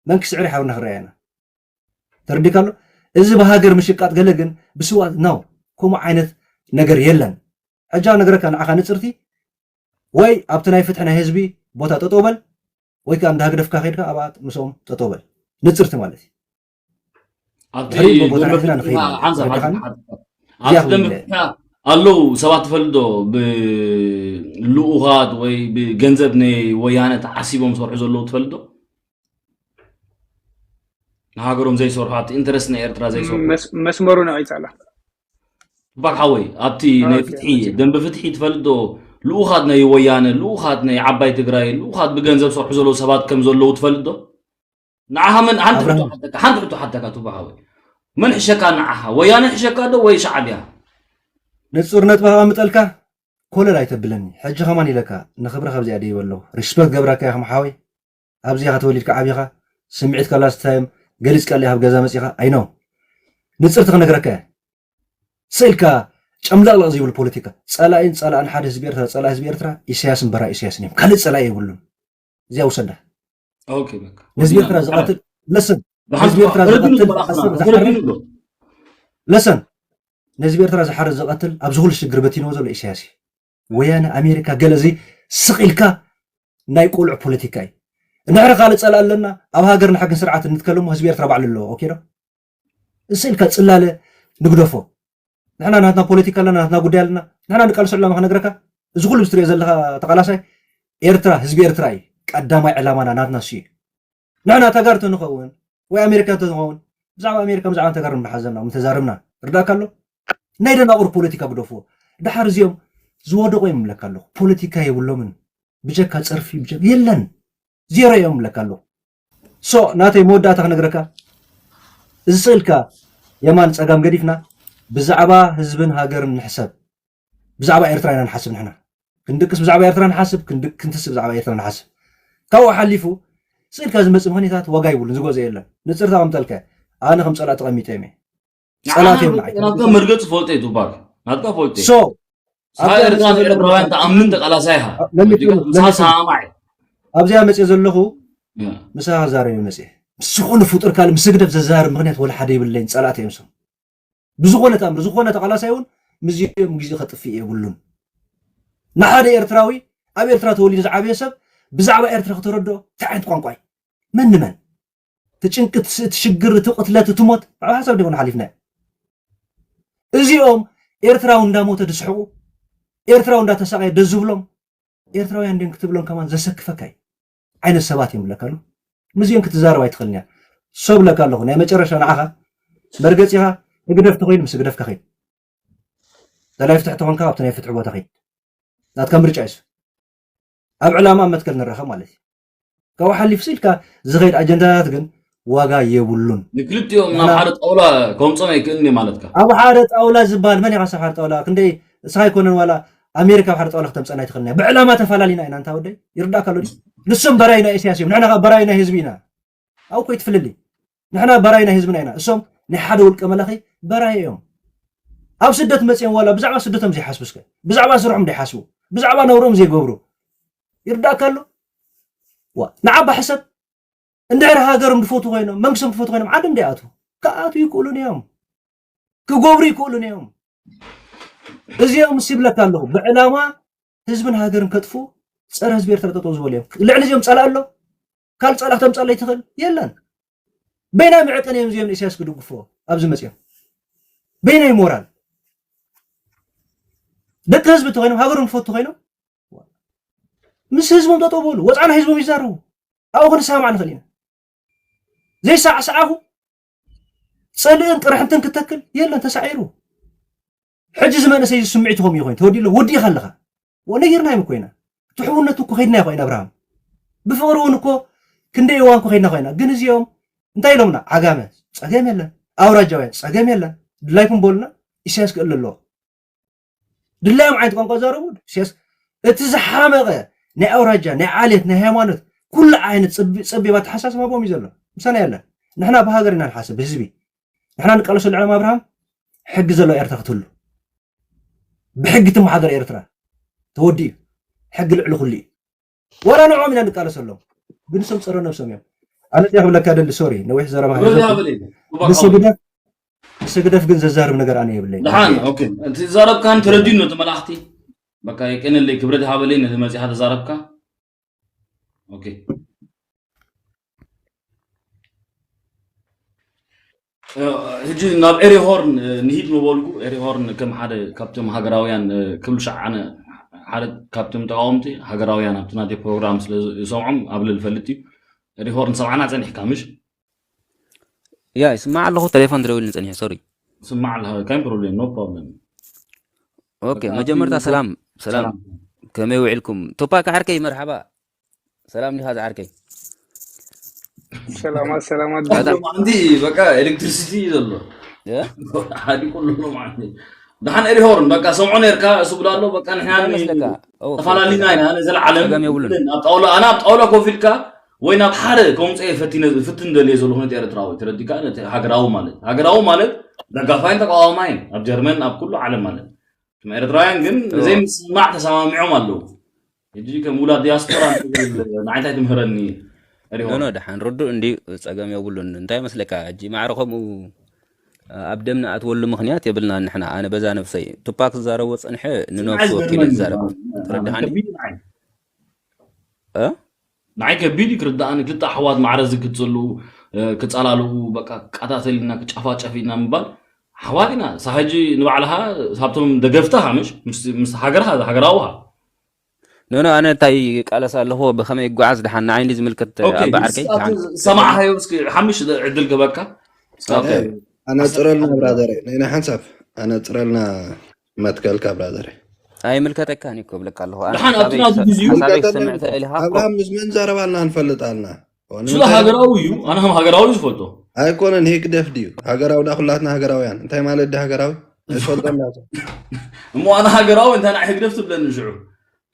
መን ክስዕር ሓብርና ክረኣየና። ተረዲካ ኣሎ? እዚ ብሃገር ምሽቃጥ ገለ ግን ብስዋ ናው ከምኡ ዓይነት ነገር የለን። ሕጃ ነገረካ ንዓኻ ንፅርቲ ወይ ኣብቲ ናይ ፍትሒ ናይ ህዝቢ ቦታ ጠጠው በል ወይ ከዓ እንዳ ህግደፍካ ከይድካ ኣብኣ ምስኦም ጠጠው በል። ንፅርቲ ማለት እዩ። ኣብቲ ድሕሪት ብቦታና ደንበ ሒዝና ፍትሒ ንኸይድ ኢና። ሓንሳብ ተረዲኻኒ? ሓንሳብ ሓንሳብ። እዚኣ ኣብቲ ደንበ ክብለ። ፍትሒ ኣለዉ ሰባት ትፈልጥ ዶ? ብልኡኻት ወይ ብገንዘብ ናይ ወያነ ተዓሲቦም ዝሰርሑ ዘለዉ ትፈልጥ ዶ? ንሃገሮም ዘይሰርሑ፣ ኣብቲ ኢንተረስት ናይ ኤርትራ ዘይሰርሑ። መስ-፣ መስመሩ ነቒጻ ኣላ። ባር ሓወይ፣ ኣብቲ ናይ ኦኬ፣ ፍትሒ፣ መሲሉ። ደንበ ፍትሒ ትፈልጥ ዶ? ልኡኻት ናይ ወያነ፣ ልኡኻት ናይ ዓባይ ትግራይ፣ ልኡኻት ብገንዘብ ዝሰርሑ ዘለዉ ሰባት ከም ዘለዉ ትፈልጥ ዶ? ንዓኻ መን፣ ሓንቲ ሕቶ ኣብርሃም። ሓተካ፣ ሓንቲ ሕቶ ሓተካ፣ ቱባ ሓወይ። መን ሕሸካ ንዓኻ? ወያነ ሕሸካ ዶ ወይ ሻዕብያ? ንጹር ነጥቢ ከቐምጠልካ ኮለል ኣይተብለኒ። ሕጂ ከማን ኢለካ፣ ንኽብሪ ካብዚኣ ደይበ ኣለኹ። ሪስፐክት ገብረካ ኢኻ ሓወይ። ኣብዚ ኢኻ ተወሊድካ ዓቢኻ። ስምዒትካ ላስት ታይም ገሊጽካለይ ኣብ ገዛ መጺኻ። ኣይ ኖ። ንጽርቲ ክነግረካ እየ። ስእልካ ጨምለቕለቕ ዘይብል ፖለቲካ። ጸላኢን ጸላእን ሓደ ህዝቢ ኤርትራ፣ ጸላኢ ህዝቢ ኤርትራ ኢሳያስን በራይ ኢሳያስን እዮም። ካልእ ጸላኢ የብሉን። እዚኣ ውሰዳ። ኦኬ፣ በቃ። ንህዝቢ ኤርትራ ዝቐትል፣ ለስን። ንህዝቢ ኤርትራ ዝቐትል፣ ዝሓርድ፣ ለስን። ንህዝቢ ኤርትራ ዝሓርድ ዝቐትል፣ ኣብዚ ኩሉ ሽግር በቲንዎ ዘሎ ኢሳያስ እዩ። ወያነ፣ ኣሜሪካ፣ ገለ እዚ ስቕ ኢልካ ናይ ቆልዑ ፖለቲካ እዩ። ንሕና ካልእ ጸላኢ ኣለና፣ ኣብ ሃገርና ሕግን ስርዓትን ንትከለሞ ህዝቢ ኤርትራ ባዕሉ ኣለዎ። ኦኬ ዶ? ስቕ ኢልካ ጽላለ ንግደፎ። ንሕና ናትና ፖለቲካ ኣለና፣ ናትና ጉዳይ ኣለና። ንሕና ንቃልሶ ዕላማ ክነግረካ፣ እዚ ኩሉ ብትሪኦ ዘለኻ ተቓላሳይ ኤርትራ፣ ህዝቢ ኤርትራ እዩ። ቀዳማይ ዕላማና ናትና እሱ እዩ። ንሕና ተጋሩ ተንኸውን ወይ ኣሜሪካ ተንኸውን፣ ብዛዕባ ኣሜሪካ ብዛዕባ ተጋሩ ምሓዘና ምተዛረብና ርዳእካ ኣሎ። ናይ ደናቑር ፖለቲካ ግደፍዎ። ድሓር እዚኦም ዝወደቑ እዮም እብለካ ኣለኹ። ፖለቲካ የብሎምን። ብጀካ ጸርፊ ብጀካ የለን። ዜሮ እዮም እብለካ ኣለኹ። ሶ ናተይ መወዳእታ ክነግረካ፣ እዚ ስእልካ የማን ጸጋም ገዲፍና ብዛዕባ ህዝብን ሃገርን ንሕሰብ። ብዛዕባ ኤርትራ ኢና ንሓስብ ንሕና። ክንድቅስ ብዛዕባ ኤርትራ ንሓስብ፣ ክንድ-፣ ክንትስእ ብዛዕባ ኤርትራ ንሓስብ። ካብኡ ሓሊፉ ስእልካ ዝመጽእ ምኽንያታት ዋጋ ይብሉን ዝገዝኦ የለን። ንጽርታ ከምጠልከ ኣነ ከም ጸላእ ተቐሚጠ እየ። ጸላእቲ እዮም ንዓይ። ናትካ መርገጽ ፈልጠ እዩ ቱባክ። ናትካ ፈልጠ እዩ። ሶ፣ ንስኻ ኣብዛ ኤርትራ መጽእ ዘለኹ ንኤርትራውያን ተኣምን ተቃላሳይ ኢኻ። ለሚት፣ ምሳ ለሚት። ሰማማዕ። ኣብዚኣ መጽእ ዘለኹ ያ። ምሳኻ ክዛረብ እየ መጽእ። ምስ ዝኾነ ፍጡር ካልእ ምስ ህግደፍ ዘዛርብ ምኽንያት ወላ ሓደ የብለይን። ጸላእቲ እዮም ሶም። ብዝኾነ ተኣምር፣ ዝኾነ ተቃላሳይ እውን ምስዚኦም ግዜ ከጥፍእ የብሉን። ንሓደ ኤርትራዊ፣ ኣብ ኤርትራ ተወሊዱ ዝዓበየ ሰብ ብዛዕባ ኤርትራ ክተረድኦ እንታይ ዓይነት ቋንቋ እዩ? መን ንመን? እቲ ጭንቂ፣ እቲ ስ-፣ እቲ ሽግር፣ እቲ ቅትለት፣ እቲ ሞት፣ ብዓቢ ሓሳብ ዲኹም ሓሊፍናዮ? እዚኦም ኤርትራዊ እንዳሞተ ዝስሕቑ፣ ኤርትራዊ እንዳተሳቐየ ደስ ዝብሎም፣ ኤርትራውያን ድን ክትብሎም ከማን ዘሰክፈካ እዩ ዓይነት ሰባት እዮም ብለካ ኣለኹ። ምስዚኦም ክትዛረብ ኣይትኽእልን እያ። ሶ ብለካ ኣለኹ፣ ናይ መጨረሻ ንዓኻ መርገጺኻ ህግደፍ ተኾይኑ ምስ ህግደፍካ ኸይድ። ደላይ ፍትሒ ተኾንካ ኣብቲ ናይ ፍትሒ ቦታ ኸይድ። ናትካ ምርጫ እዩ እሱ። ኣብ ዕላማ ኣብ መትከል ንራኸብ ማለት እዩ። ካብኡ ሓሊፍሲ ኢልካ ዝኸይድ ኣጀንዳታት ግን ዋጋ የብሉን። ንክልቲኦም ናብ ንሕና ሓደ ጣውላ ከምጾም ኣይክእልን እዩ ማለትካ? ኣብ ሓደ ጣውላ ዝበሃል መን ኢኻ? ሰብ ሓደ ጣውላ ክንደይ እስኻ ኣይኮነን ዋላ ኣሜሪካ ኣብ ሓደ ጣውላ ክተምጸና ኣይትኽእልን እያ። ብዕላማ ተፈላለና ኢና እንታ ወደይ። ይርዳእካ ኣሎ ድዩ? ንሶም በራይ ናይ ኢሳያስ እዮም። ንሕና ኸኣ በራይ ናይ ህዝቢ ኢና። ኣብኡ እኮ እዩ እቲ ፍልልይ። ንሕና በራይ ናይ ህዝብና ኢና። እሶም ናይ ሓደ ውልቀ መላኺ በራይ እዮም። ኣብ ስደት መጺኦም ዋላ ብዛዕባ ስደቶም ዘይሓስቡ እስከ። ብዛዕባ ስርሖም ዘይሓስቡ። ብዛዕባ ነብሮም ዘይገብሩ። ይርዳእካ ኣሎ? ዋ፣ ንዓባ ሕሰብ። እንድሕር ሃገሮም ዝፈትዉ ኮይኖም፣ መንግስቶም ዝፈትዉ ኮይኖም፣ ዓዲ እንድይ ኣትዉ? ክኣትዉ ይክእሉን እዮም። ክገብሩ ይክእሉን እዮም። እዚኦም ምስ ይብለካ ኣለኹ፣ ብዕላማ ህዝብን ሃገርን ከጥፍኡ፣ ጸረ ህዝቢ ኤርትራ ጠጠው ዝበሉ እዮም። ልዕሊ እዚኦም ጸላእ ኣሎ? ካልእ ጸላእ ክተምጸለይ ትኽእል? የለን። በይናይ መዕቀኒ እዮም እዚኦም ንኢሳያስ ክድግፍዎ ኣብዚ መጺኦም? በይናይ ሞራል? ደቂ ህዝቢ እንተኾይኖም፣ ሃገሮም ዝፈቱ ኮይኖም፣ ምስ ህዝቦም ጠጠው በሉ። ወጻዕና ህዝቦም ይዛረቡ። ኣብኡ ክንሰማማዕ ንኽእል ኢና። ዘይሰዓስዓኹ ጸልእን ቅርሕንትን ክተክል የለን፣ ተሳዒሩ። ሕጂ እዚ መንእሰይ እዚ ስምዒቱ ከምኡ እዩ ኮይኑ፣ ተወዲኡ ኣሎ፣ ወዲእካ ኣለኻ። ወ-፣ ነጊርናዮም እኮ ኢና። እቲ ሕውነቱ እኮ ከይድናዮ እኮ ኢና፣ ኣብርሃም። ብፍቕሪ እውን እኮ ክንደይ እዋን እኮ ከይድና እኮ ኢና። ግን እዚኦም እንታይ ኢሎምና? ዓጋመ ጸገም የለን፣ ኣውራጃውያን ጸገም የለን፣ ድላይኩም በሉና፣ ኢሳያስ ክእለ ኣለዎ። ድላዮም ዓይነት ቋንቋ ዛረቡ። ሲያስ-፣ እቲ ዝሓመቐ ናይ ኣውራጃ፣ ናይ ዓሌት፣ ናይ ሃይማኖት፣ ኩሉ ዓይነት ጽቢ-፣ ጸቢብ ኣተሓሳስባ ቦም እዩ ዘሎ። ምሳና የለን። ንሕና ብሃገር ኢና ንሓስብ፣ ብህዝቢ። ንሕና ንቃለሰሉ ዕላማ ኣብርሃም፣ ሕጊ ዘለዋ ኤርትራ ክትህሉ። ብሕጊ ትመሓደር ኤርትራ። ተወዲኡ። ሕጊ ልዕሊ ኩሉ እዩ። ዋላ ንዕኦም ኢና ንቃለሰሎም። ግን እሶም ጸረ ነብሶም እዮም። ኣነ እዚኣ ክብለካ ደሊ፣ ሶሪ፣ ነዊሕ ዘረባ ክብረት ሃይዘኩም። ይሃበለይ። ንስግደፍ፣ ንስግደፍ ግን ዘዛርብ ነገር ኣነ የብለይ። ደሓን፣ ኦኬ። እቲ ዘረብካን ተረዲኑ ነቲ መልኣኽቲ። በቃ የቀነለይ፣ ክብረት ይሃበለይ ነቲ መጺኻ ተዛረብካ። ኦኬ። እ፣ ሕጂ ናብ ኤሪ ሆርን፣ እ፣ ንሂድ ምበልኩ። ኤሪ ሆርን ከም ሓደ ካብቶም ሃገራውያን፣ እ፣ ክብሉ ሸዓነ ሓደ ካብቶም ተቃወምቲ ሃገራውያን ኣብቲ ናተይ ፕሮግራም ስለ ዝሰምዖም ኣብልል ፈልጥ እዩ። ኤሪ ሆርን ሰብዓና ጸኒሕካ ምሽ? ያ፣ ይስማዕ ኣለኹ። ቴሌፎን ትደውልኒ ጸኒሐ፣ ሶሪ። ስማዕ ኣለኻ፣ ካይን ፕሮብሌም፣ ኖ ፕሮብሌም። ኦኬ፣ በቃ፣ መጀመርታ ኣቲ-፣ ሰላም፣ ሰላም። ሰላም። ከመይ ውዒልኩም? ቶፓክ ዓርከይ፣ መርሓባ። ሰላም ዲኻ ዝዓርከይ? ሰላማት፣ ሰላማት። ኣታ- ሎም ዓንቲ በቃ ኤሌክትሪሲቲ እዩ ዘሎ። እ? ሓዲ ኩሉ ሎም ዓንቲ። ደሓን ኤሪሆርን በቃ ሰምዖ ነርካ፣ እሱ ብላ ኣሎ፣ በቃ ንሕና እንታይ ኒ-፣ መስለካ? ኦ፣ ተፈላለዩና ኢና፣ ኣነ ዘለዓለም ጸገም የብሉን። ኣብ ጣውላ፣ ኣነ ኣብ ጣውላ ኮፍ ኢልካ ወይ ናብ ሓደ ከምጽኦ ፈቲነ፣ ፍትን ደልየ ዘለኹ ነቲ ኤርትራዊ፣ ተረዲካ? ነቲ ሃገራዊ ማለት፣ ሃገራዊ ማለት ደጋፋይን ተቃዋማይን ኣብ ጀርመን፣ ኣብ ኩሉ ዓለም ማለት። እቶም ኤርትራውያን ግን ኦ። ብዘይ ምስማዕ ተሰማሚዖም ኣለዉ። ሕጂ ከም ውላድ ዲያስፖራ ንዓይ እንታይ ትምህረኒ? ሪሆ። ኖ፣ ኖ፣ ደሓን ርዱእ እንድዩ፣ ጸገም የብሉን። እንታይ መስለካ? ሕጂ ማዕረ ከምኡ ኣብ ደም ንኣትወሉ ምኽንያት የብልናን ንሕና። ኣነ በዛ ነብሰይ ቱፓክ ዝዛረቦ ጸንሐ ንነብሱ ንዓይ ወኪሉ ዝገርመኒ ይዛረብ። ማለት፣ ተረድሓኒ? ከቢድ ንዓይ። እ? ንዓይ ከቢድ እዩ ክርድኣኒ። ክልተ ኣሕዋት ማዕረ እዚ ክትጽልኡ፣ እ፣ ክጻላልኡ፣ በቃ ክቀታተል ኢና፣ ክጨፋጨፍ ኢና ምባል። ኣሕዋት ኢና። ሳሕጂ ንባዕልኻ ካብቶም ደገፍትኻ ምሽ? ምስ፣ ምስ ሃገርኻ፣ ሃገራውኻ። ኖ፣ ኖ፣ ኣነ እንታይ ይቃለስ ኣለኹ፣ ብኸመይ ይጓዓዝ ድሓን ንዓይ እንዲ ዝምልከት ኦኬ፣ ኣባ ዓርከይ፣ ንስኻ ድሓን ሰማዕኻዮ እስኪ ሓምሽ ዕድል ክበካ። እስካ ኦኬ። ኣነጽረልና ብራዘር፣ ንሕና ሓንሳብ ኣነጽረልና መትከልካ ብራዘር። ኣይምልከተካን እዩ እኮ እብለካ ኣለኹ። ኣነ ድሓን ኣብቲ ሓሳበይ ናቱ ክሰም-፣ ግዜኡ ሓሳበይ ክሰምዕ ተእል ኢኻ እኮ። ኣብርሃም ምስ መን ዘረባልና ንፈልጥ ኣልና። ስለ ሃገራዊ እዩ፣ ኣነ ከም ሃገራዊ ዝፈልጦ። ኣይኮነን፣ ህግደፍ ድዩ? ሃገራዊ ዳ ኩላትና ሃገራውያን። እንታይ ማለት ዲ ሃገራዊ? ኣይፈልጦን ዳ። እሞ ኣነ ሃገራዊ እንታይ ንዓይ ህግደፍ ትብለኒ ሽዑ?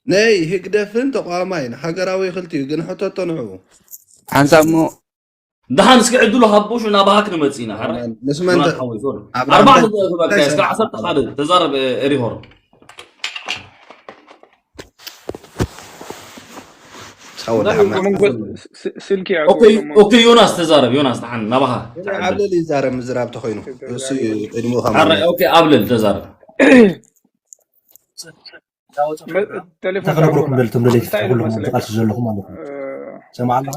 ነይ ህግደፍን ተቋማይን ሃገራዊ ክልቲኡ ግን ሕተቶ ንዕኡ። ሓንሳብ እሞ ደሓን እስኪ ዕድሉ ሃቦ፣ ሽዑ ናባኻ ክንመጽእ ኢና። ሕራይ? ምስ መን ተ-፣ ሓወይ፣ ሶሪ። ኣብርሃም ኣርባዕተ ተ-፣ ደቂቕ በቃ፣ እንታይ እስከ ሰማዕካ? ዓሰርተ ሓደ ተዛረብ፣ እ፣ ኤሪሆር። ጻወት እንታይ ደሓን። መንጎ-፣ ስ-፣ ስልኪ ኦኬ፣ ኣገበሎ እሞ። ኦኬ፣ ዮናስ ተዛረብ፣ ዮናስ ደሓን ናባኻ። እኔ ዓብለል ይዛረብ ምዝራብ ተኾይኑ። እሱ እዩ ቅድሚኡ ካብ ሓራይ፣ ማለት። ኦኬ፣ ዓብለል ተዛረብ። መ-፣ ቴሌፎን እንታይ ክነግረኩም ተዓውላ። ደልቶም ደለይቲ እንታይ ኩልኹም መስለካ? ዝቃልሱ ዘለኹም ማለት ነው። እ፣ ሰማዕ ኣለኻ?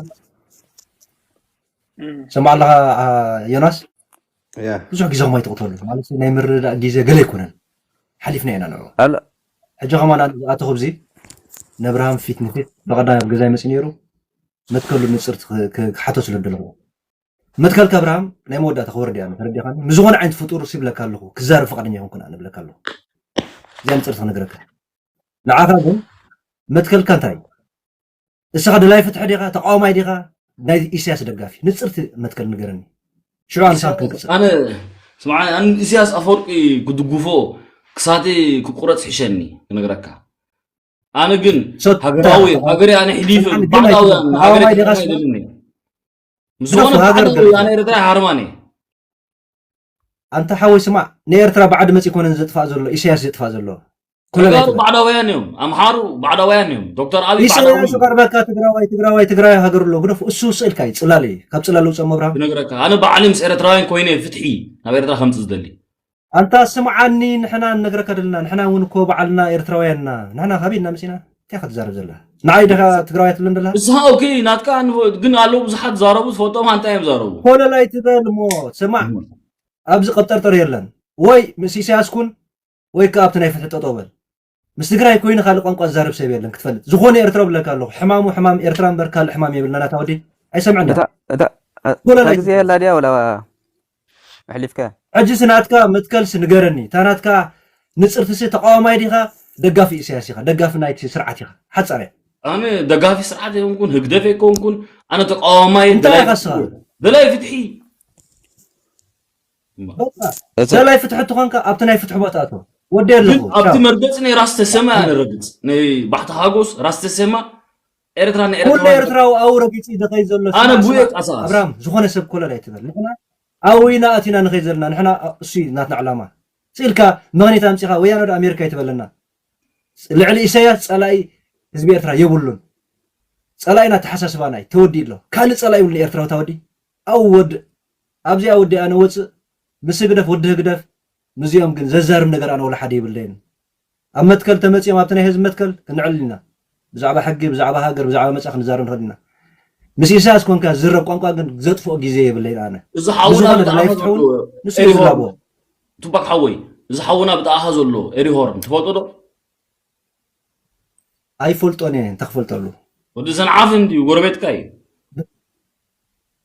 እም። ሰማዕ ኣለኻ፣ አ፣ ዮናስ? ያ። ብዙሕ ግዜ ኹም ኣይትቕተሉ። ማለት ናይ ምርዳእ ግዜ ገለ ኣይኮነን። ሓሊፍና ኢና ንዑ። ኣለ። ሕጂ ኸማን ኣነ ዝኣተኹ ኣብዚ ነብርሃም ፊት ንፊት ብቐዳማይ ኣብ ገዛይ መጺኡ ነይሩ። መትከሉ ንጽርቲ ክ-፣ ክ-፣ ክሓቶ ስለ ደለኹ። መትከልካ ኣብርሃም ናይ መወዳእታ ክወርድ እያ፣ ተረዲኻኒ? ምስ ዝኾነ ዓይነት ፍጡር ሲ ብለካ ኣለኹ፣ ክዛረብ ፍቓደኛ ኣይኮንኩን ኣነ ብለካ ኣለኹ። እዚኣ ንጽርቲ ክነግረካ። ንዓኻ ግን መትከልካ እንታይ እዩ? እስኻ ደላይ ፍትሒ ዲኻ? ተቃዋማይ ዲኻ? ናይ ኢሳያስ ደጋፊ? ንጽርቲ መትከል ንገረኒ። ሽዑ ኣነ ሳብ ክንቅጽል። ኣነ፣ ስምዓኒ፣ ኣነ ኢሳያስ ኣፈወርቂ ክድግፎ ክሳተይ ክቁረጽ ይሕሸኒ ክነግረካ። ኣነ ግን ሰት-፣ ሃገራዊ፣ ሰት-፣ ሃገረይ ኣነ ሕሊፈ፣ ስምዓኒ፣ ግን ባዕዳውያን፣ ኣይኮነን። ሃገረይ ተቃዋማይ ዲኻ? ክሕደግኒ። ምስ ዝኾነ ተደፉ ሃገር ባዕዳዊ፣ ገለ ኣነ ኤርትራ ሃርማኒ። ኣንታ ሓወይ ስማዕ፣ ንኤርትራ ባዕዲ መጺኡ ኮነን ዘጥፋእ ዘሎ፣ ኢሳያስ ዘጥፋእ ዘሎ። ኮለል ተጋሩ ኣይትበል። ባዕዳውያን እዮም፣ ኣምሓሩ ባዕዳውያን እዮም፣ ዶክተር ኣብይ ባዕዳዊ ኢሳያስ እዩ። ቀርበካ ትግራዋይ፣ ትግራዋይ፣ ትግራዋይ ሃገር ኣሎ። ግደፉ፣ እሱ ስእልካ እዩ፣ ጽላል እዩ። ካብ ጽላል ውጽኦም ኣብርሃም። ክነግረካ፣ ኣነ ባዕሊ ምስ ኤርትራውያን ኮይነ ፍትሒ ናብ ኤርትራ ከምጽእ ዝደሊ። ኣንታ ስምዓኒ፣ ንሕና ንነግረካ ደለና፣ ንሕና እውን እኮ ባዕልና ኤርትራውያን ኢና። ንሕና ካበይ ኢና መጺና? እንታይ ኢኻ ትዛረብ ዘላ? ንዓይ ዲኻ ትግራዋይ ትብለን ደላ? ንስኻ ኦኬ፣ ናትካ ንፈ-፣ ግን ኣለዉ ብዙሓት ዛረቡ ዝፈልጦም ኣንታ እዮም ዛረቡ። ኮለል ኣይትበል እሞ፣ ስማዕ። እሞ። ኣብዚ ቀብጠርጠር የለን። ወይ ምስ ኢሳያስ ኩን፣ ወይ ከኣ ኣብቲ ናይ ፍትሒ ጠጠው በል። ምስ ትግራይ ኮይኑ ካልእ ቋንቋ ዝዛረብ ሰብ የለን ክትፈልጥ። ዝኾነ ኤርትራዊ ብለካ ኣለኹ። ሕማሙ ሕማም ኤርትራ እምበር ካልእ ሕማም የብልና ናታ ወዲ። ኣይሰምዕና። እታ፣ እታ፣ እታ ኮለላይ ግዜ የላ ድያ ወላ ኣሕሊፍካ? ሕጂስ ናትካ መትከልሲ ንገረኒ። እታ ናትካ ንጽርትሲ ተቃዋማይ ዲኻ? ደጋፊ ኢሳያስ ኢኻ? ደጋፊ ናይቲ ስርዓት ኢኻ? ሓጻር እያ። ኣነ ደጋፊ ስርዓት ኣይኮንኩን፣ ህግደፍ ኣይኮንኩን። ኣነ ተቃዋማይ እንታይ ደላይ ኢኻ ንስኻ? ፍትሒ። ደላይ ፍትሒ። እምባ። በቃ፣ እተ- ደላይ ፍትሒ ትኾንካ ኣብቲ ናይ ፍትሒ ቦታ ኣቶ። ወዲ ግን ኣለኹ። ኣብቲ ቻው። መርገጺ ናይ ራስ ተሰማ ኣነ ረግጽ። ናይ ባሕቲ ሃጎስ ራስ ተሰማ ኤርትራ ኩሉ ኤርትራዊ ኣው ረጊፂ ዝኸይ ዘሎ ኣነ ቡየ ቃሳ ኣብርሃም ዝኾነ ሰብ ኮለል ኣይትበል። ንሕና ኣው ኢና ኣቲና ንኸይ ዘለና ንሕና እሱ ናትና ዕላማ ስኢልካ መኽኔት ኣምፂኻ ወያነ ወደ ኣሜሪካ ይትበለና። ልዕሊ ኢሳያስ ፀላኢ ህዝቢ ኤርትራ የብሉን። ፀላኢና ኣተሓሳስባና እዩ ተወዲኡ ኣሎ። ካልእ ፀላኢ ይብሉን ኤርትራዊ ታወዲ ኣው ወድ ኣብዚኣ ወዲ ኣነ ወፅእ ምስ ህግደፍ ወዲ ህግደፍ ምስዚኦም ግን ዘዛርብ ነገር ኣነ ወላ ሓደ ይብለይን። ኣብ መትከል ተመፂኦም ኣብቲ ናይ ህዝቢ መትከል ክንዕል ኢና። ብዛዕባ ሕጊ ብዛዕባ ሃገር ብዛዕባ መፃ ክንዛረብ ንኽእል ኢና። ምስ ኢሳያስ ኮንካ ዝረብ ቋንቋ ግን ዘጥፍኦ ግዜ የብለይን ኣነ። እዚ ሓውና ብዝኾነ ብጣዕሚ ድላይ ፍትሐውን ንሱ እዩ ዝላቦ። ቱባክ ሓወይ፣ እዚ ሓውና ብጣዕሃ ዘሎ ኤሪሆርም ትፈልጦ ዶ? ኣይፈልጦን እየ እንታይ ክፈልጠሉ። ወዲ ሰንዓፈ እንድዩ ጎረቤትካ እዩ።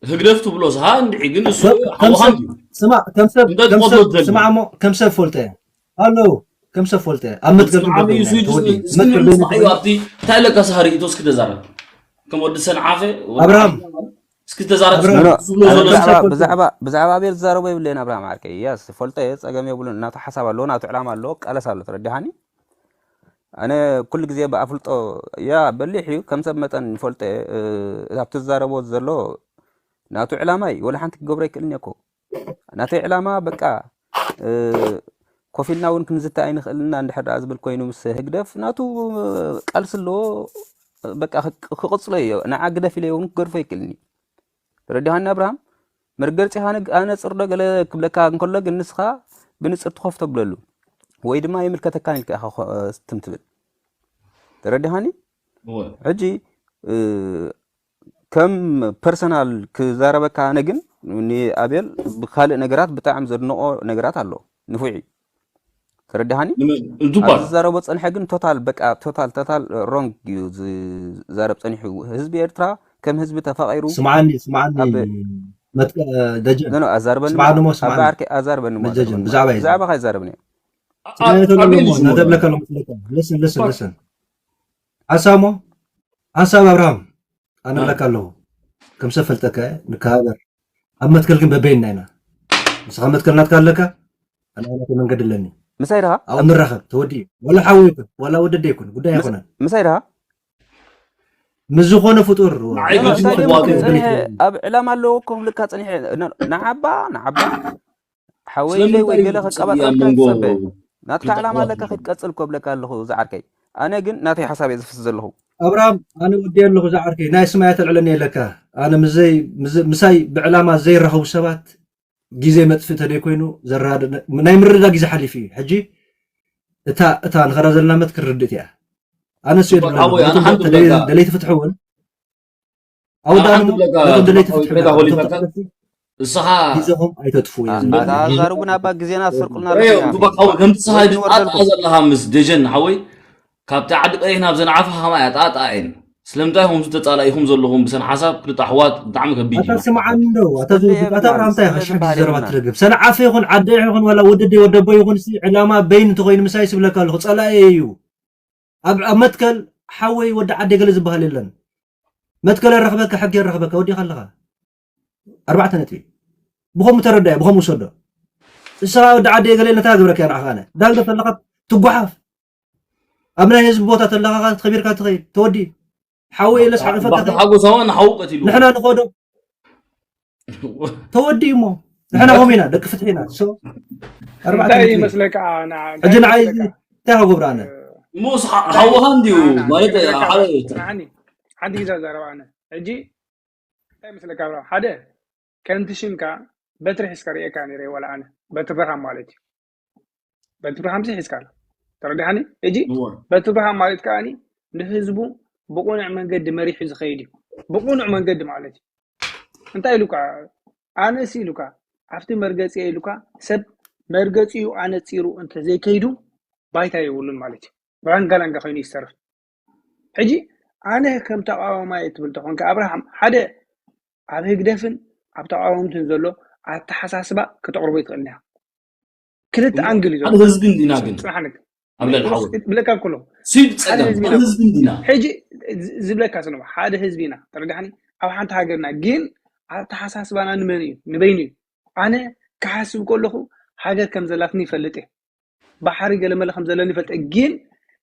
ህግደፍ ትብሎ ስሃ እንድዒ ግን እሱ ሓውኻ እንድዩ። ስማ ከም ሰብ እንደ ከም ትቆጥሮ ሰብ ትዘል ስማ እሞ ከም ሰብ ፈልጠ እየ። ኣሎ ከም ሰብ ፈልጠ እየ። ኣብ መትከል ግን ስማ በበይና እዩ እየ። ስዊት ተወዲ እስኪ መትከል በይና ንስማዕ እዩ ተወዲ ኣብቲ እንታይ ለካ ስሃ ርእይቶ እስኪ ተዛረብ። ከም ወዲ ሰንዓፈ ወዲ ኣብርሃም። ዓዲ እስኪ ተዛረብ። ኣብርሃም። እስኪ ዝብሎ ዘሎ ብዛዕባ ብዛዕባ ብዛዕባ ኣቤል ዝዛረቦ የብለይን ኣብርሃም ዓርከይ። ያስ ፈልጠ እየ ጸገም የብሉን። እናቱ ሓሳብ ኣለዎ ናቱ ዕላማ ኣለዎ ቀለስ ኣሎ ተረዲሃኒ። ኣነ ኩሉ ግዜ ብኣፍልጦ ያ በሊሕ እዩ ከም ሰብ መጠን ይፈልጦ እየ። እ፣ ኣብቲ ዝዛረቦ ዘሎ ናቱ ዕላማ እዩ ወላ ሓንቲ ክገብሮ ኣይክእልን እየ እኮ ናተይ ዕላማ በቃ እ፣ ኮፍ ኢልና እውን ክንዝተ ኣይንኽእልና እንድሕር ደኣ ዝብል ኮይኑ ምስ ህግደፍ ናቱ ቃልሲ ኣለዎ። በቃ ክቅ- ክቅፅሎ እዮ ንዓ ግደፍ ኢለ እውን ክገድፎ ኣይክእልን እዩ። ተረዲኻኒ ኣብርሃም? መርገፂኻ ነግ- ኣነፅር ዶ ገለ ክብለካ እንከሎ ግን ንስኻ ብንፅር ትኸፍቶ ብለሉ ወይ ድማ ይምልከተካን ኢልካ ኢኻ ኮ- ትም ትብል። ተረዲኻኒ? እወ። ሕጂ እ፣ ከም ፐርሰናል ክዛረበካ ኣነ ግን ንኣቤል ብካልእ ነገራት ብጣዕሚ ዘድንቆ ነገራት ኣሎ ንፉዕ እዩ። ተረዲኻኒ? ንመ- ቱፓክ ኣብዚ ዝዛረቦ ፀንሐ ግን ቶታል በቃ ቶታል ቶታል ሮንግ እዩ ዝዛረብ ፀኒሑ። ህዝቢ ኤርትራ ከም ህዝቢ ተፋቂሩ ስምዓኒ ስምዓኒ ኣብ- መትከ- ደጀን ኖ ኖ ኣዛርበኒ ስምዓኒ ሞ ኣባ ስምዓኒ ዓርከይ ኣዛርበኒ እሞ መጀጀን ኣዛርበኒ። ብዛዕባ እዩ ብዛዕባኻ ይዛረብኒ። ስምዓኒ ኣቤል ተብለሞ እዩ ዝመረጥ። ነተብለካ ሎምስለካ ለስን ለስን ለስን ሓሳብ ሞ ሓሳብ ኣብርሃም ኣነ ብለካ ኣለኹ ከም ሰብ ፈልጠካ እየ ንከሃበር ኣብ መትከል ግን በበይና ኢና ንስኻ መትከል ናትካ ኣለካ ኣነ ናተይ መንገዲ ኣለኒ ምሳይ ድኻ ኣብኡ ንራኸብ ተወዲኡ ወላ ሓዊ ይኩን ወላ ወደደ ይኩን ጉዳይ ኣይኮነን ምሳይ ድኻ ምስ ዝኾነ ፍጡር ንዓይ ኖ፣ ግን እንታይ ትፈልጥ ደሞ ዋጋ ክብል የብሉን። ፀኒሐ ኣብ ዕላማ ኣለዎ ክብልካ ፀኒሐ ኖ፣ ንዓባ ንዓባ ሓወይ ኢለይ ስለምንታይ ወይ ገለ እዩ ከቀባጥረካ ኣብ መንጎ ትፀበ ናትካ ዕላማ ኣለካ ክትቀፅል ኮብለካ ኣለኹ ዝዓርከይ ኣነ ግን ናተይ ሓሳብ እየ ዝፍስ ዘለኹ ኣብርሃም ኣነ ወዲ ኣለኹ ዝዓርከይ ናይ ስማያ ተልዕለኒ የለካ ኣነ ምዘይ ምዝ- ምሳይ ብዕላማ ዘይራኸቡ ሰባት ግዜ መጥፍእ ተደይ ኮይኑ ዘራድ ናይ ምርዳ ግዜ ሓሊፉ እዩ ሕጂ እታ እታ ንኸዳ ዘለና መት ክርድእ እያ ኣነ ሱ ቱፓክ ሓወይ ኣነ ሓንቲ ክብለካ ደለይቲ ፍትሒ እውን ኣነ ሓንቲ ክብለካ ኣወዳድሞ ነቶም ደለይቲ ቱፓክ ሓወይ ፍትሒ ይቅሬታ በላ ነቶም ከወሊፈካ ተጠቀምቲ ንስኻ ግዜኹም ኣይተጥፉ እየ ዝብል ኣታ ኣዛርቡና ኣባ ግዜና ኣትሰርቁልና ሬዮ ኣለኹም ቱፓክ ሓወይ ከምቲ ስኻ ወይ ድንወርደልኩም ንወርደልኩም ዘለኻ ምስ ደጀን ሓወይ ካብቲ ዓዲ ቀይሕ ናብ ዘንዓፈ ከማ እያ ጣጣ እየን ስለምንታይ ከምዚ ተጻላኢኹም ዘለኹም ብሰን ሓሳብ ክልተ ኣሕዋት ብጣዕሚ ከቢድ ኣታ እዩ ስምዓኒ እንደው ኣታ ጽልኢ ዝውድድ ኣታ የብልናን ኣብርሃም እንታይ ኢኻ ጽልኢ ሽሕ ግዜ ዝበሃል ዘረባ የብልናን ትደግም ሰንዓፈ ይኹን ዓደ ይኹን ዋላ ወደደ ወደቦ ይኹን ሲ ዕላማ በይን እንተኾይኑ ምሳይ ስብለካ ኣለኹ ጸላኤ እዩ ኣብ ኣብ መትከል ሓወይ ወዲ ዓደ ገለ ዝበሃል የለን መትከል የረኽበካ ሕጊ የረኽበካ ወዲኻ ኣለኻ ኣርባዕተ ነጥቢ ብኸምኡ ተረዳዮ ብኸምኡ ውሰዶ ንስኻ ወዲ ዓደ ገለ ነታ ግብረካ እያ ንዓኻ ኣነ ዳንገ ተለኻ ትጓሓፍ ኣብ ናይ ህዝቢ ቦታ ተለኻ ከቢርካ ትኸይድ ተወዲ ሓወይ ኢለስ ሓቕፈካ ባክቲ ሓጎሳዋ ንሓው ቀቲሉ ንሕና ንኸዶ ተወዲ እሞ ንሕና ሆም ኢና ደቂ ፍትሒ ኢና ሶ ኣርባዕተ እንታይ ነጥቢ ይመስለካ ና- ሕጂ እንታይ ንዓይ ይመስለካ እንታይ ክገብር ኣነ እሞ ሓውኻ እንድዩ ና- ና- ማለት ይመስለካ? ሓደ ንዓኒ ሓንቲ ግዜ ዘረባ ኣነ ሕጂ እንታይ ይመስለካ ብራ ሓደ ከምቲ ሽምካ በትሪ ሒዝካ ርእየካ ነረ ወላ ኣነ በትሪ ብርሃን ማለት እዩ በትሪ ብርሃን ሒዝካ ኣሎ ተረዲሓኒ ሕጂ እወ። በትሪ ብርሃን ማለት ከዓኒ ንህዝቡ ብቁኑዕ መንገዲ መሪሑ ዝኸይድ እዩ ብቁኑዕ መንገዲ ማለት እዩ እንታይ ኢሉካ ኣነስ ኢሉካ ኣብቲ መርገፂ ኢሉካ ሰብ መርገፂኡ ኣነፂሩ እንተዘይከይዱ ባይታ የብሉን ማለት እዩ ራንጋላንጋ ኮይኑ ይሰርፍ ሕጂ ኣነ ከም ተቃዋማይ ትብል ተኾንካ ኣብርሃም ሓደ ኣብ ህግደፍን ኣብ ተቃወምትን ዘሎ ኣተሓሳስባ ክተቅርቦ ይትኽእል ኒያ ክልተ ኣንግል እዩ ሓደ ዘሎ ህዝቢ እንዲና ግን ፅናሕንግ ኣብ ልዕሊ ሓወ ብለካ ኩሎ ስድ ሓደ ፀገም ህዝቢ ሓደ ነው ህዝቢ እንዲና ሕጂ ዝ- ዝብለካ ስነ ሓደ ህዝቢ ኢና ተረዳሕኒ ኣብ ሓንቲ ሃገርና ግን ኣተሓሳስባና ንመን እዩ ንበይኑ እዩ ኣነ ክሓስብ ከለኹ ሃገር ከም ዘላትኒ ይፈልጥ እየ ባሕሪ ገለመለ ከም ዘለኒ ይፈልጥ እየ ግን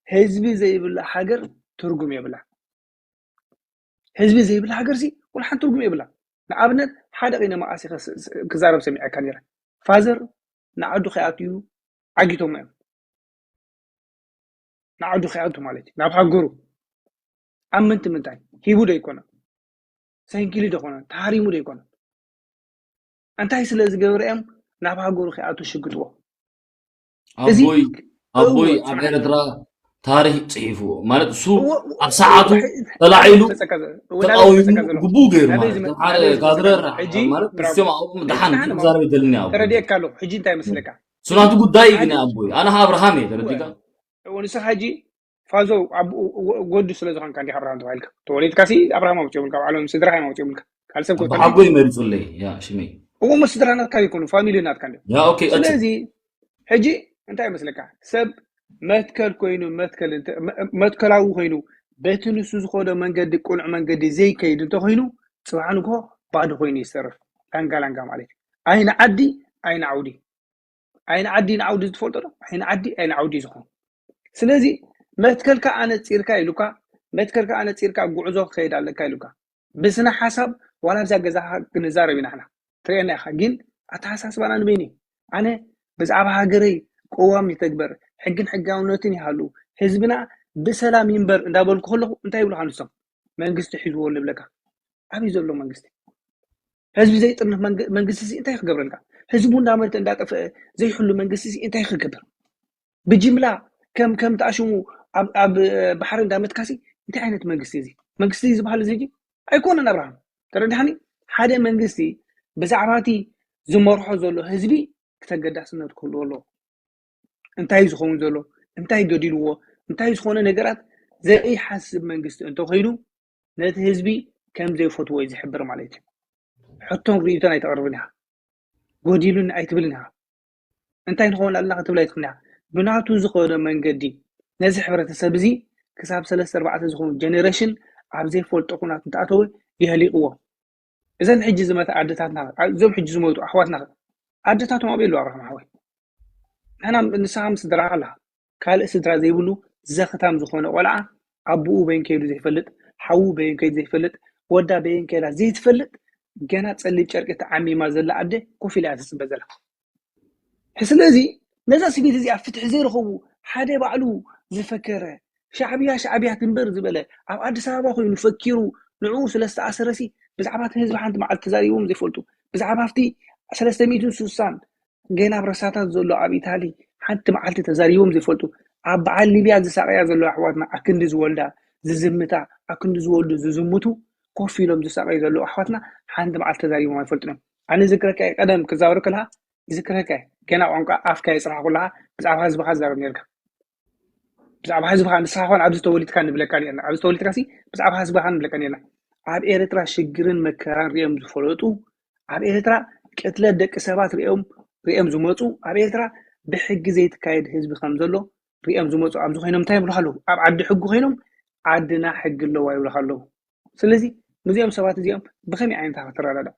ህዝቢ ዘይብላ ሃገር ትርጉም የብላ ህዝቢ ዘይብላ ሃገር ሲ ወላ ሓንቲ ትርጉም የብላ። ንኣብነት ሓደ ቀይነ መዓሲ ክዛረብ ሰሚዐካ ነረ። ፋዘር ንዓዱ ከይኣትዩ ዓጊቶም እዮም። ንዓዱ ከይኣቱ ማለት እዩ ናብ ሃገሩ። ኣብ ምንቲ ምንታይ ሂቡ ዶ ይኮነ? ሰንኪሉ ዶ ይኮነ? ተሃሪሙ ዶ ይኮነ? እንታይ ስለ ዝገብረ እዮም ናብ ሃገሩ ከይኣቱ ሽግጥዎ? ኣቦይ ኣቦይ ኣብ ኤርትራ ታሪክ ጽሒፍዎ ማለት እሱ ኣብ ሰዓቱ ተላዒሉ ተቃዊሙ ግቡእ ገይሩ ማለት ሓደ ካድረ ማለት እሶም ኣብኡ ምድሓን ክዛረብ ይደልኒ ኣብ ተረዲእካ ኣለኹ። ሕጂ እንታይ መስለካ? እሱ ናቱ ጉዳይ ግን ኣቦይ ኣነ ኣብርሃም እየ ተረዲካ ንስኻ ሕጂ ፋዞ ወዱ ስለ ዝኾንካ እንዲኻ ኣብርሃም ተባሂልካ ተወሊድካ ሲ ኣብርሃም ኣውፅኦምልካ ባዕሎም ስድራኻ እዮም ኣውፅኦምልካ ካልሰብ ኣቦሓጎይ መሪፁለይ ያ ሽመይ እሞ ስድራ ናትካ ይኮኑ ፋሚሊ ናትካ እንዲ ያ ኦኬ ቀጽል ስለዚ ሕጂ እንታይ ይመስለካ ሰብ መትከል ኮይኑ መትከል እንተ- መ- መትከላዊ ኮይኑ በቲ ንሱ ዝኸዶ መንገዲ ቅኑዕ መንገዲ ዘይከይድ እንተኮይኑ ፅባሕ ንግሆ ባዶ ኮይኑ ይሰርፍ ላንጋ ላንጋ ማለት እዩ ኣይን ዓዲ ኣይን ዓውዲ ኣይን ዓዲ ንዓውዲ ዝትፈልጦ ዶ ኣይን ዓዲ ኣይን ዓውዲ ዝኾን ስለዚ መትከልካ ኣነፂርካ ኢሉካ መትከልካ ኣነፂርካ ጉዕዞ ክኸይድ ኣለካ ኢሉካ ብስነ ሓሳብ ዋላ ኣብዛ ገዛኻ ክንዛረብ ኢና ሕና ትርእየና ኢኻ ግን ኣተሓሳስባና ንበይኒ ኣነ ብዛዕባ ሃገረይ ቅዋም ይተግበር ሕግን ሕጋውነትን ይሃሉ ህዝብና ብሰላም ይንበር እንዳበልኩ ከለኹ እንታይ ይብሉካ ንሶም መንግስቲ ሒዝዎ ንብለካ ኣበይ ዘሎ መንግስቲ ህዝቢ ዘይጥርንፍ መንግስቲ ሲ እንታይ ክገብረልካ ህዝቡ እንዳመተ እንዳጠፍአ ዘይሕሉ መንግስቲ ሲ እንታይ ክገብር ብጅምላ ከም ከም ተኣሽሙ ኣብ ባሕሪ እንዳመትካሲ እንታይ ዓይነት መንግስቲ እዚ መንግስቲ ዝበሃል እዚ ሕጂ ኣይኮነን ኣብርሃም ተረዳሕኒ ሓደ መንግስቲ ብዛዕባ እቲ ዝመርሖ ዘሎ ህዝቢ ክተገዳስነት ክህልዎ ኣለዎ እንታይ ዝኸውን ዘሎ እንታይ ገዲልዎ እንታይ ዝኾነ ነገራት ዘይሓስብ መንግስቲ እንተኮይኑ ነቲ ህዝቢ ከም ዘይፈትዎ እዩ ዝሕብር ማለት እዩ ሕቶን ርእይቶን ኣይተቕርብን ኢኻ ጎዲሉኒ ኣይትብልን ኢኻ እንታይ ንኸውን ኣለና ክትብል ኣይትኽእልን ኢኻ ብናቱ ዝኸዶ መንገዲ ነዚ ሕብረተሰብ እዚ ክሳብ ሰለስተ ኣርባዕተ ዝኾኑ ጀኔሬሽን ኣብ ዘይፈልጦ ኩናት እንተኣተወ የህሊቕዎ እዘን ሕጂ ዝመተ ኣደታትና እዞም ሕጂ ዝመቱ ኣሕዋትና ኣደታቶም ኣበይ ኣለዋ ኣብርሃም ሓወይ ንሕና ንስኻ ምስ ስድራኻ ኣለኻ ካልእ ስድራ ዘይብሉ ዘኽታም ዝኾነ ቆልዓ ኣቦኡ በየን ከይዱ ዘይፈልጥ ሓዉ በየን ከይዱ ዘይፈልጥ ወዳ በየን ከይዳ ዘይትፈልጥ ገና ፀሊም ጨርቂ ተዓሚማ ዘላ ኣደ ኮፍ ኢላ እያ ትፅበ ዘላ ስለዚ ነዛ ስቤት እዚኣ ፍትሒ ዘይረኸቡ ሓደ ባዕሉ ዝፈከረ ሻዕብያ ሻዕብያ ትንበር ዝበለ ኣብ ኣዲስ ኣበባ ኮይኑ ፈኪሩ ንዕኡ ስለዝተኣሰረሲ ብዛዕባ እቲ ህዝቢ ሓንቲ መዓልቲ ተዛሪቦም ዘይፈልጡ ብዛዕባ ኣብቲ ሰለስተ ሚእትን ስሳን ገና ኣብ ረሳታት ዘሎ ኣብ ኢታሊ ሓንቲ መዓልቲ ተዛሪቦም ዘይፈልጡ ኣብ በዓል ሊብያ ዝሳቀያ ዘሎ ኣሕዋትና ኣክንዲ ዝወልዳ ዝዝምታ ኣክንዲ ዝወልዱ ዝዝምቱ ኮፍ ኢሎም ዝሳቀዩ ዘለዉ ኣሕዋትና ሓንቲ መዓልቲ ተዛሪቦም ኣይፈልጡን እዮም ኣነ ዝክረካ ቀደም ክዛወር ከለካ ይዝክረካ ገና ቋንቋ ኣፍካ የፅናሕኩ ኣለካ ብዛዕባ ህዝብካ ዝዛረብ ነርካ ብዛዕባ ህዝብካ ንስኻ ኮን ኣብዚ ተወሊድካ ንብለካ ነርና ኣብዚ ተወሊድካ ሲ ብዛዕባ ህዝብካ ንብለካ ነርና ኣብ ኤርትራ ሽግርን መከራን ሪኦም ዝፈለጡ ኣብ ኤርትራ ቅትለት ደቂ ሰባት ሪኦም ሪኦም ዝመፁ ኣብ ኤርትራ ብሕጊ ዘይትካየድ ህዝቢ ከም ዘሎ ሪኦም ዝመፁ ኣብዚ ኮይኖም እንታይ ይብሉ ኣለዉ ኣብ ዓዲ ሕጊ ኮይኖም ዓድና ሕጊ ኣለዋ ይብሉ ኣለዉ ስለዚ ምስዚኦም ሰባት እዚኦም ብከመይ ዓይነት ክትረዳዳ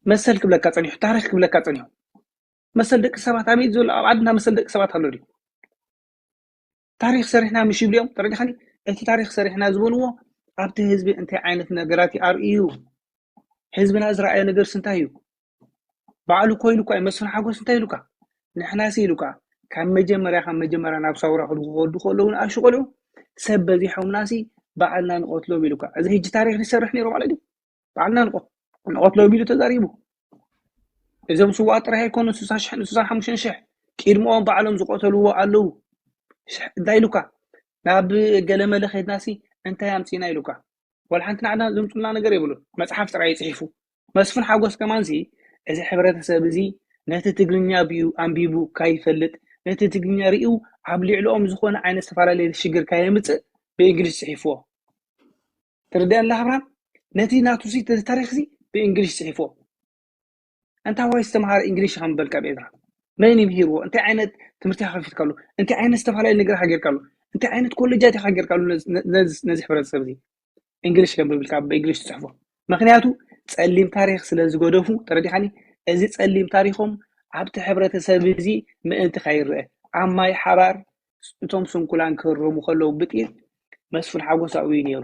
መሰል ክብለካ ፀኒሑ ታሪክ ክብለካ ፀኒሑ መሰል ደቂ ሰባት ኣበይ ዘሎ ኣብ ዓድና መሰል ደቂ ሰባት ኣሎ ድዩ ታሪክ ሰሪሕና ምሽ ይብልዮም ተረዲኻኒ እቲ ታሪክ ሰሪሕና ዝበልዎ ኣብቲ ህዝቢ እንታይ ዓይነት ነገራት ይኣርእዩ ህዝብና ዝረኣዮ ነገር ስንታይ እዩ ባዕሉ ኮይኑ እኳ መስፍን ሓጎስ እንታይ ኢሉካ ንሕናሲ ኢሉካ ካብ መጀመርያ ካብ መጀመርያ ናብ ሳውራ ክድወዱ ከለዉ ንኣሹ ቆልዑ ሰብ በዚሖምናሲ ባዕልና ንቐትሎም ኢሉካ እዚ ህጂ ታሪክ ዝሰርሕ ነይሩ ማለት እዩ ባዕልና ንቐትሎም ኢሉ ተዛሪቡ እዞም ስዋኣት ጥራይ ኣይኮኑ ስሳን ሓሙሽተን ሽሕ ቅድምኦም ባዕሎም ዝቐተልዎ ኣለዉ እንታይ ኢሉካ ናብ ገለመለ ከድናሲ እንታይ ኣምፅና ኢሉካ ወላ ሓንቲ ንዓና ዘምፁልና ነገር የብሉን መፅሓፍ ጥራይ ይፅሒፉ መስፍን ሓጎስ ከማንሲ እዚ ሕብረተሰብ እዚ ነቲ ትግርኛ ብዩ ኣንቢቡ ካይፈልጥ ነቲ ትግርኛ ርእዩ ኣብ ልዕልኦም ዝኾነ ዓይነት ዝተፈላለየ ሽግር ካየምፅእ ብእንግሊዝ ፅሒፍዎ ትርድአን ኣለካ ኣብርሃም ነቲ ናቱሲ እዚ ታሪክሲ ብእንግሊሽ ፅሒፍዎ እንታይ ዋይ ዝተምሃረ እንግሊሽ ኢኻ ምበልካ ኣብ ኤርትራ መን ይምሂርዎ እንታይ ዓይነት ትምህርቲ ከፊትካሉ እንታይ ዓይነት ዝተፈላለዩ ነገር ሃገርካሉ እንታይ ዓይነት ኮሌጃት ኢኻ ሃገርካሉ ነዚ ሕብረተሰብ እዚ እንግሊሽ ከም ብልካ ብእንግሊሽ ትፅሕፎ ምክንያቱ ፀሊም ታሪክ ስለ ዝገደፉ ተረዲኻኒ እዚ ፀሊም ታሪኮም ኣብቲ ሕብረተሰብ እዚ ምእንቲ ከይረአ ኣብ ማይ ሓባር እቶም ስንኩላን ክህረሙ ከለዉ ብጥይት መስፍን ሓጎስ ኣብኡ እዩ ነይሩ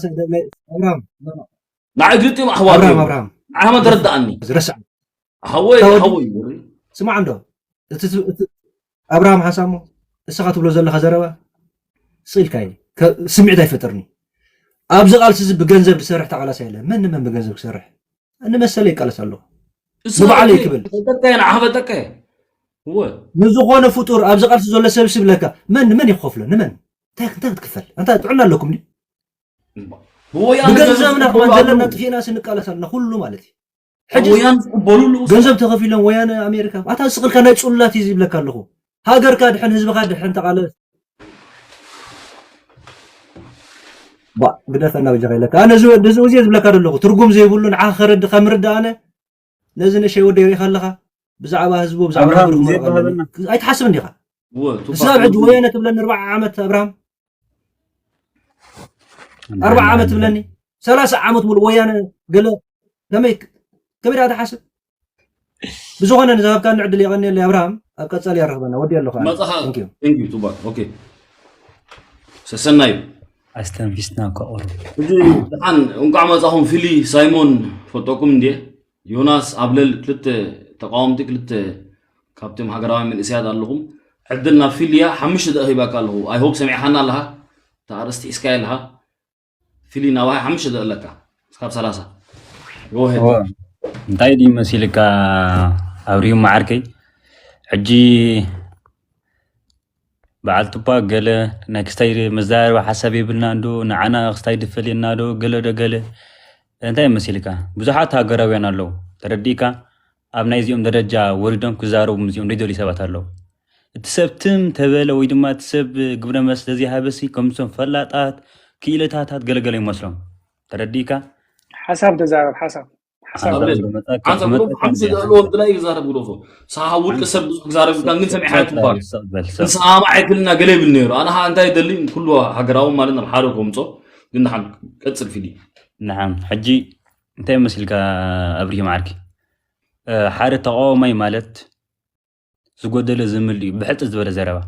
ኣሰ- ደ- ለ- ኣብርሃም ንዓይ ግልጢ ኣሕዋት ኣብርሃም እዮም። ኣብርሃም ንዓይ መን ተረዳኣኒ? ዝረስዕ ሓወይ ታወዲ- ሓወይ ስማዕ እንዶ እቲ እቲ ኣብርሃም ሓሳሞ እስኻ ትብሎ ዘለኻ ዘረባ ስኢልካ እዩ። ከ- ስምዒት ኣይፈጥርኒ። ኣብዚ ቃልሲ እዚ ብገንዘብ ዝሰርሕ ተቃላሳይ የለ። መን ንመን ብገንዘብ ክሰርሕ? ንመሰለ ይቃለስ ኣለኹ። ንባዕለይ ክብል ተጠቀየ ንዓኸ በጠቀየ እወ ንዝኾነ ፍጡር ኣብዚ ቃልሲ ዘሎ ሰብ ስብለካ መን ንመን ይኸፍሎ? ንመን እንታይ እንታይ ክትክፈል? ኣንታ ጥዕና ኣለኩም ድዩ? ወያነ ብገንዘብና ገንዘብ ከማን ዝቕበሉ ዘለና ኣለዉ። ጥፊእና ስንቃለስ ኣለና ኩሉ ማለት እዩ። ሕጂ ወያነ ዝቕበሉ ኣለዉ። ገንዘብ ተኸፊሎም ወያነ ኣሜሪካ ኣታ ስቕልካ ናይ ጽላት እዩ ዝብለካ ኣለኹ። ሃገርካ ድሕን ህዝብኻ ድሕን ተቃለስ። ባ ግደፈና በጃኻ ኢለካ ኣነ እዚ እዚ እዚ ዝብለካ ዘለኹ ትርጉም ዘይብሉ ንዓኻ ከረድ ከምርዳ ኣነ ነዚ ንእሸይ ወደይ ሪኢኻ ኣለኻ ብዛዕባ ህዝቡ ብዛዕባ ኣብርሃም ሃገሩ ክመርቕ ዘይባህልና ኣለኒ ኣይትሓስብ እንዲኻ እወ ቱባ ንስኻ ሕጂ ወያነ ትብለኒ ኣርባዓ ዓመት ኣብርሃም ኣርባዓ ዓመት ትብለኒ፣ ሰላሳ ዓመት ሙሉእ ወያነ ገለ ከመይ ከመይ ደኣ ትሓስብ? ብዝኾነ ንዝሃብካኒ ዕድል የቐንየለይ ኣብርሃም፣ ኣብ ቀጻሊ የራኽበና። ወዲ ኣለኹ ኣነ። መጻኻ። Thank you። Thank you፣ ቱባ። ኦኬ። ሰሰናዩ። ኣስተንፊስና እኮ ቁሩብ። ሕጂ ደሓን እንቋዕ መጻኹም ፊሊ፣ ሳይሞን፣ ፈልጠኩም እንድየ። ዮናስ፣ ኣብለል፣ ክልተ ተቃወምቲ፣ ክልተ ካብቶም ሃገራውያን መንእሰያት ኣለኹም። ዕድል ናብ ፊሊ እያ፣ ሓሙሽተ ደቂቕ ሂባካ ኣለኹ። I hope ሰሚዕኻና ኣለኻ። እታ ኣርእስቲ ሒዝካያ ኣለኻ። ፊሊ፣ ናባኻ ሓሙሽተ ደቂቕ ኣለካ። እስካብ ሰላሳ። Go ahead። እወ። እንታይ ድዩ መሲልካ ኣብርሂም መዓርከይ? ሕጂ በዓል ቱፓክ ገለ ናይ ክስታይ መዘራረቢ ሓሳብ የብልናን ዶ? ንዓና ክስታይ ድፈልየና ዶ? ገለ ዶ ገለ? እንታይ መሲልካ? ብዙሓት ሃገራውያን ኣለዉ። ተረዲእካ? ኣብ ናይዚኦም ደረጃ ወሪዶም ክዛረቡ ምስዚኦም ዘይደልዩ ሰባት ኣለዉ። እቲ ሰብ ትም ተበለ ወይ ድማ እቲ ሰብ ግብረ መልሲ ተዘይሃበሲ ከምዞም ፈላጣት ክኢለታታት ገለገለ ይመስሎም። ተረዲእካ? ሓሳብ ተዛረብ፣ ሓሳብ። ሓሳብ። ኣቤል፣ ሓንሳብ ግደፎ፣ ሓንሳብ ግደፎ፣ እንታይ እዩ ክዛረብ ግደፎ። ሳሓ ውልቂ ሰብ ብዙሕ ክዛረብ ይብልካ፣ ግን ሰሚዕካ ሰብ ትባል። ሰብ በል፣ ሰብ። ንስሓ ኣማ ኣይክልና ገለ ይብል ነይሩ። ኣነ ኸዓ እንታይ ይደሊ፣ ኩሉ ሃገራዊ ማለት ናብ ሓደ ከምጾ፣ ግን ንሓን ቀጽል ፊሊ። ንዓም፣ ሕጂ እንታይ መሲልካ ኣብርሂም ዓርኪ? እ፣ ሓደ ተቃዋማይ ማለት ዝጎደለ ዝምልእ እዩ፣ ብሕጽር ዝበለ ዘረባ።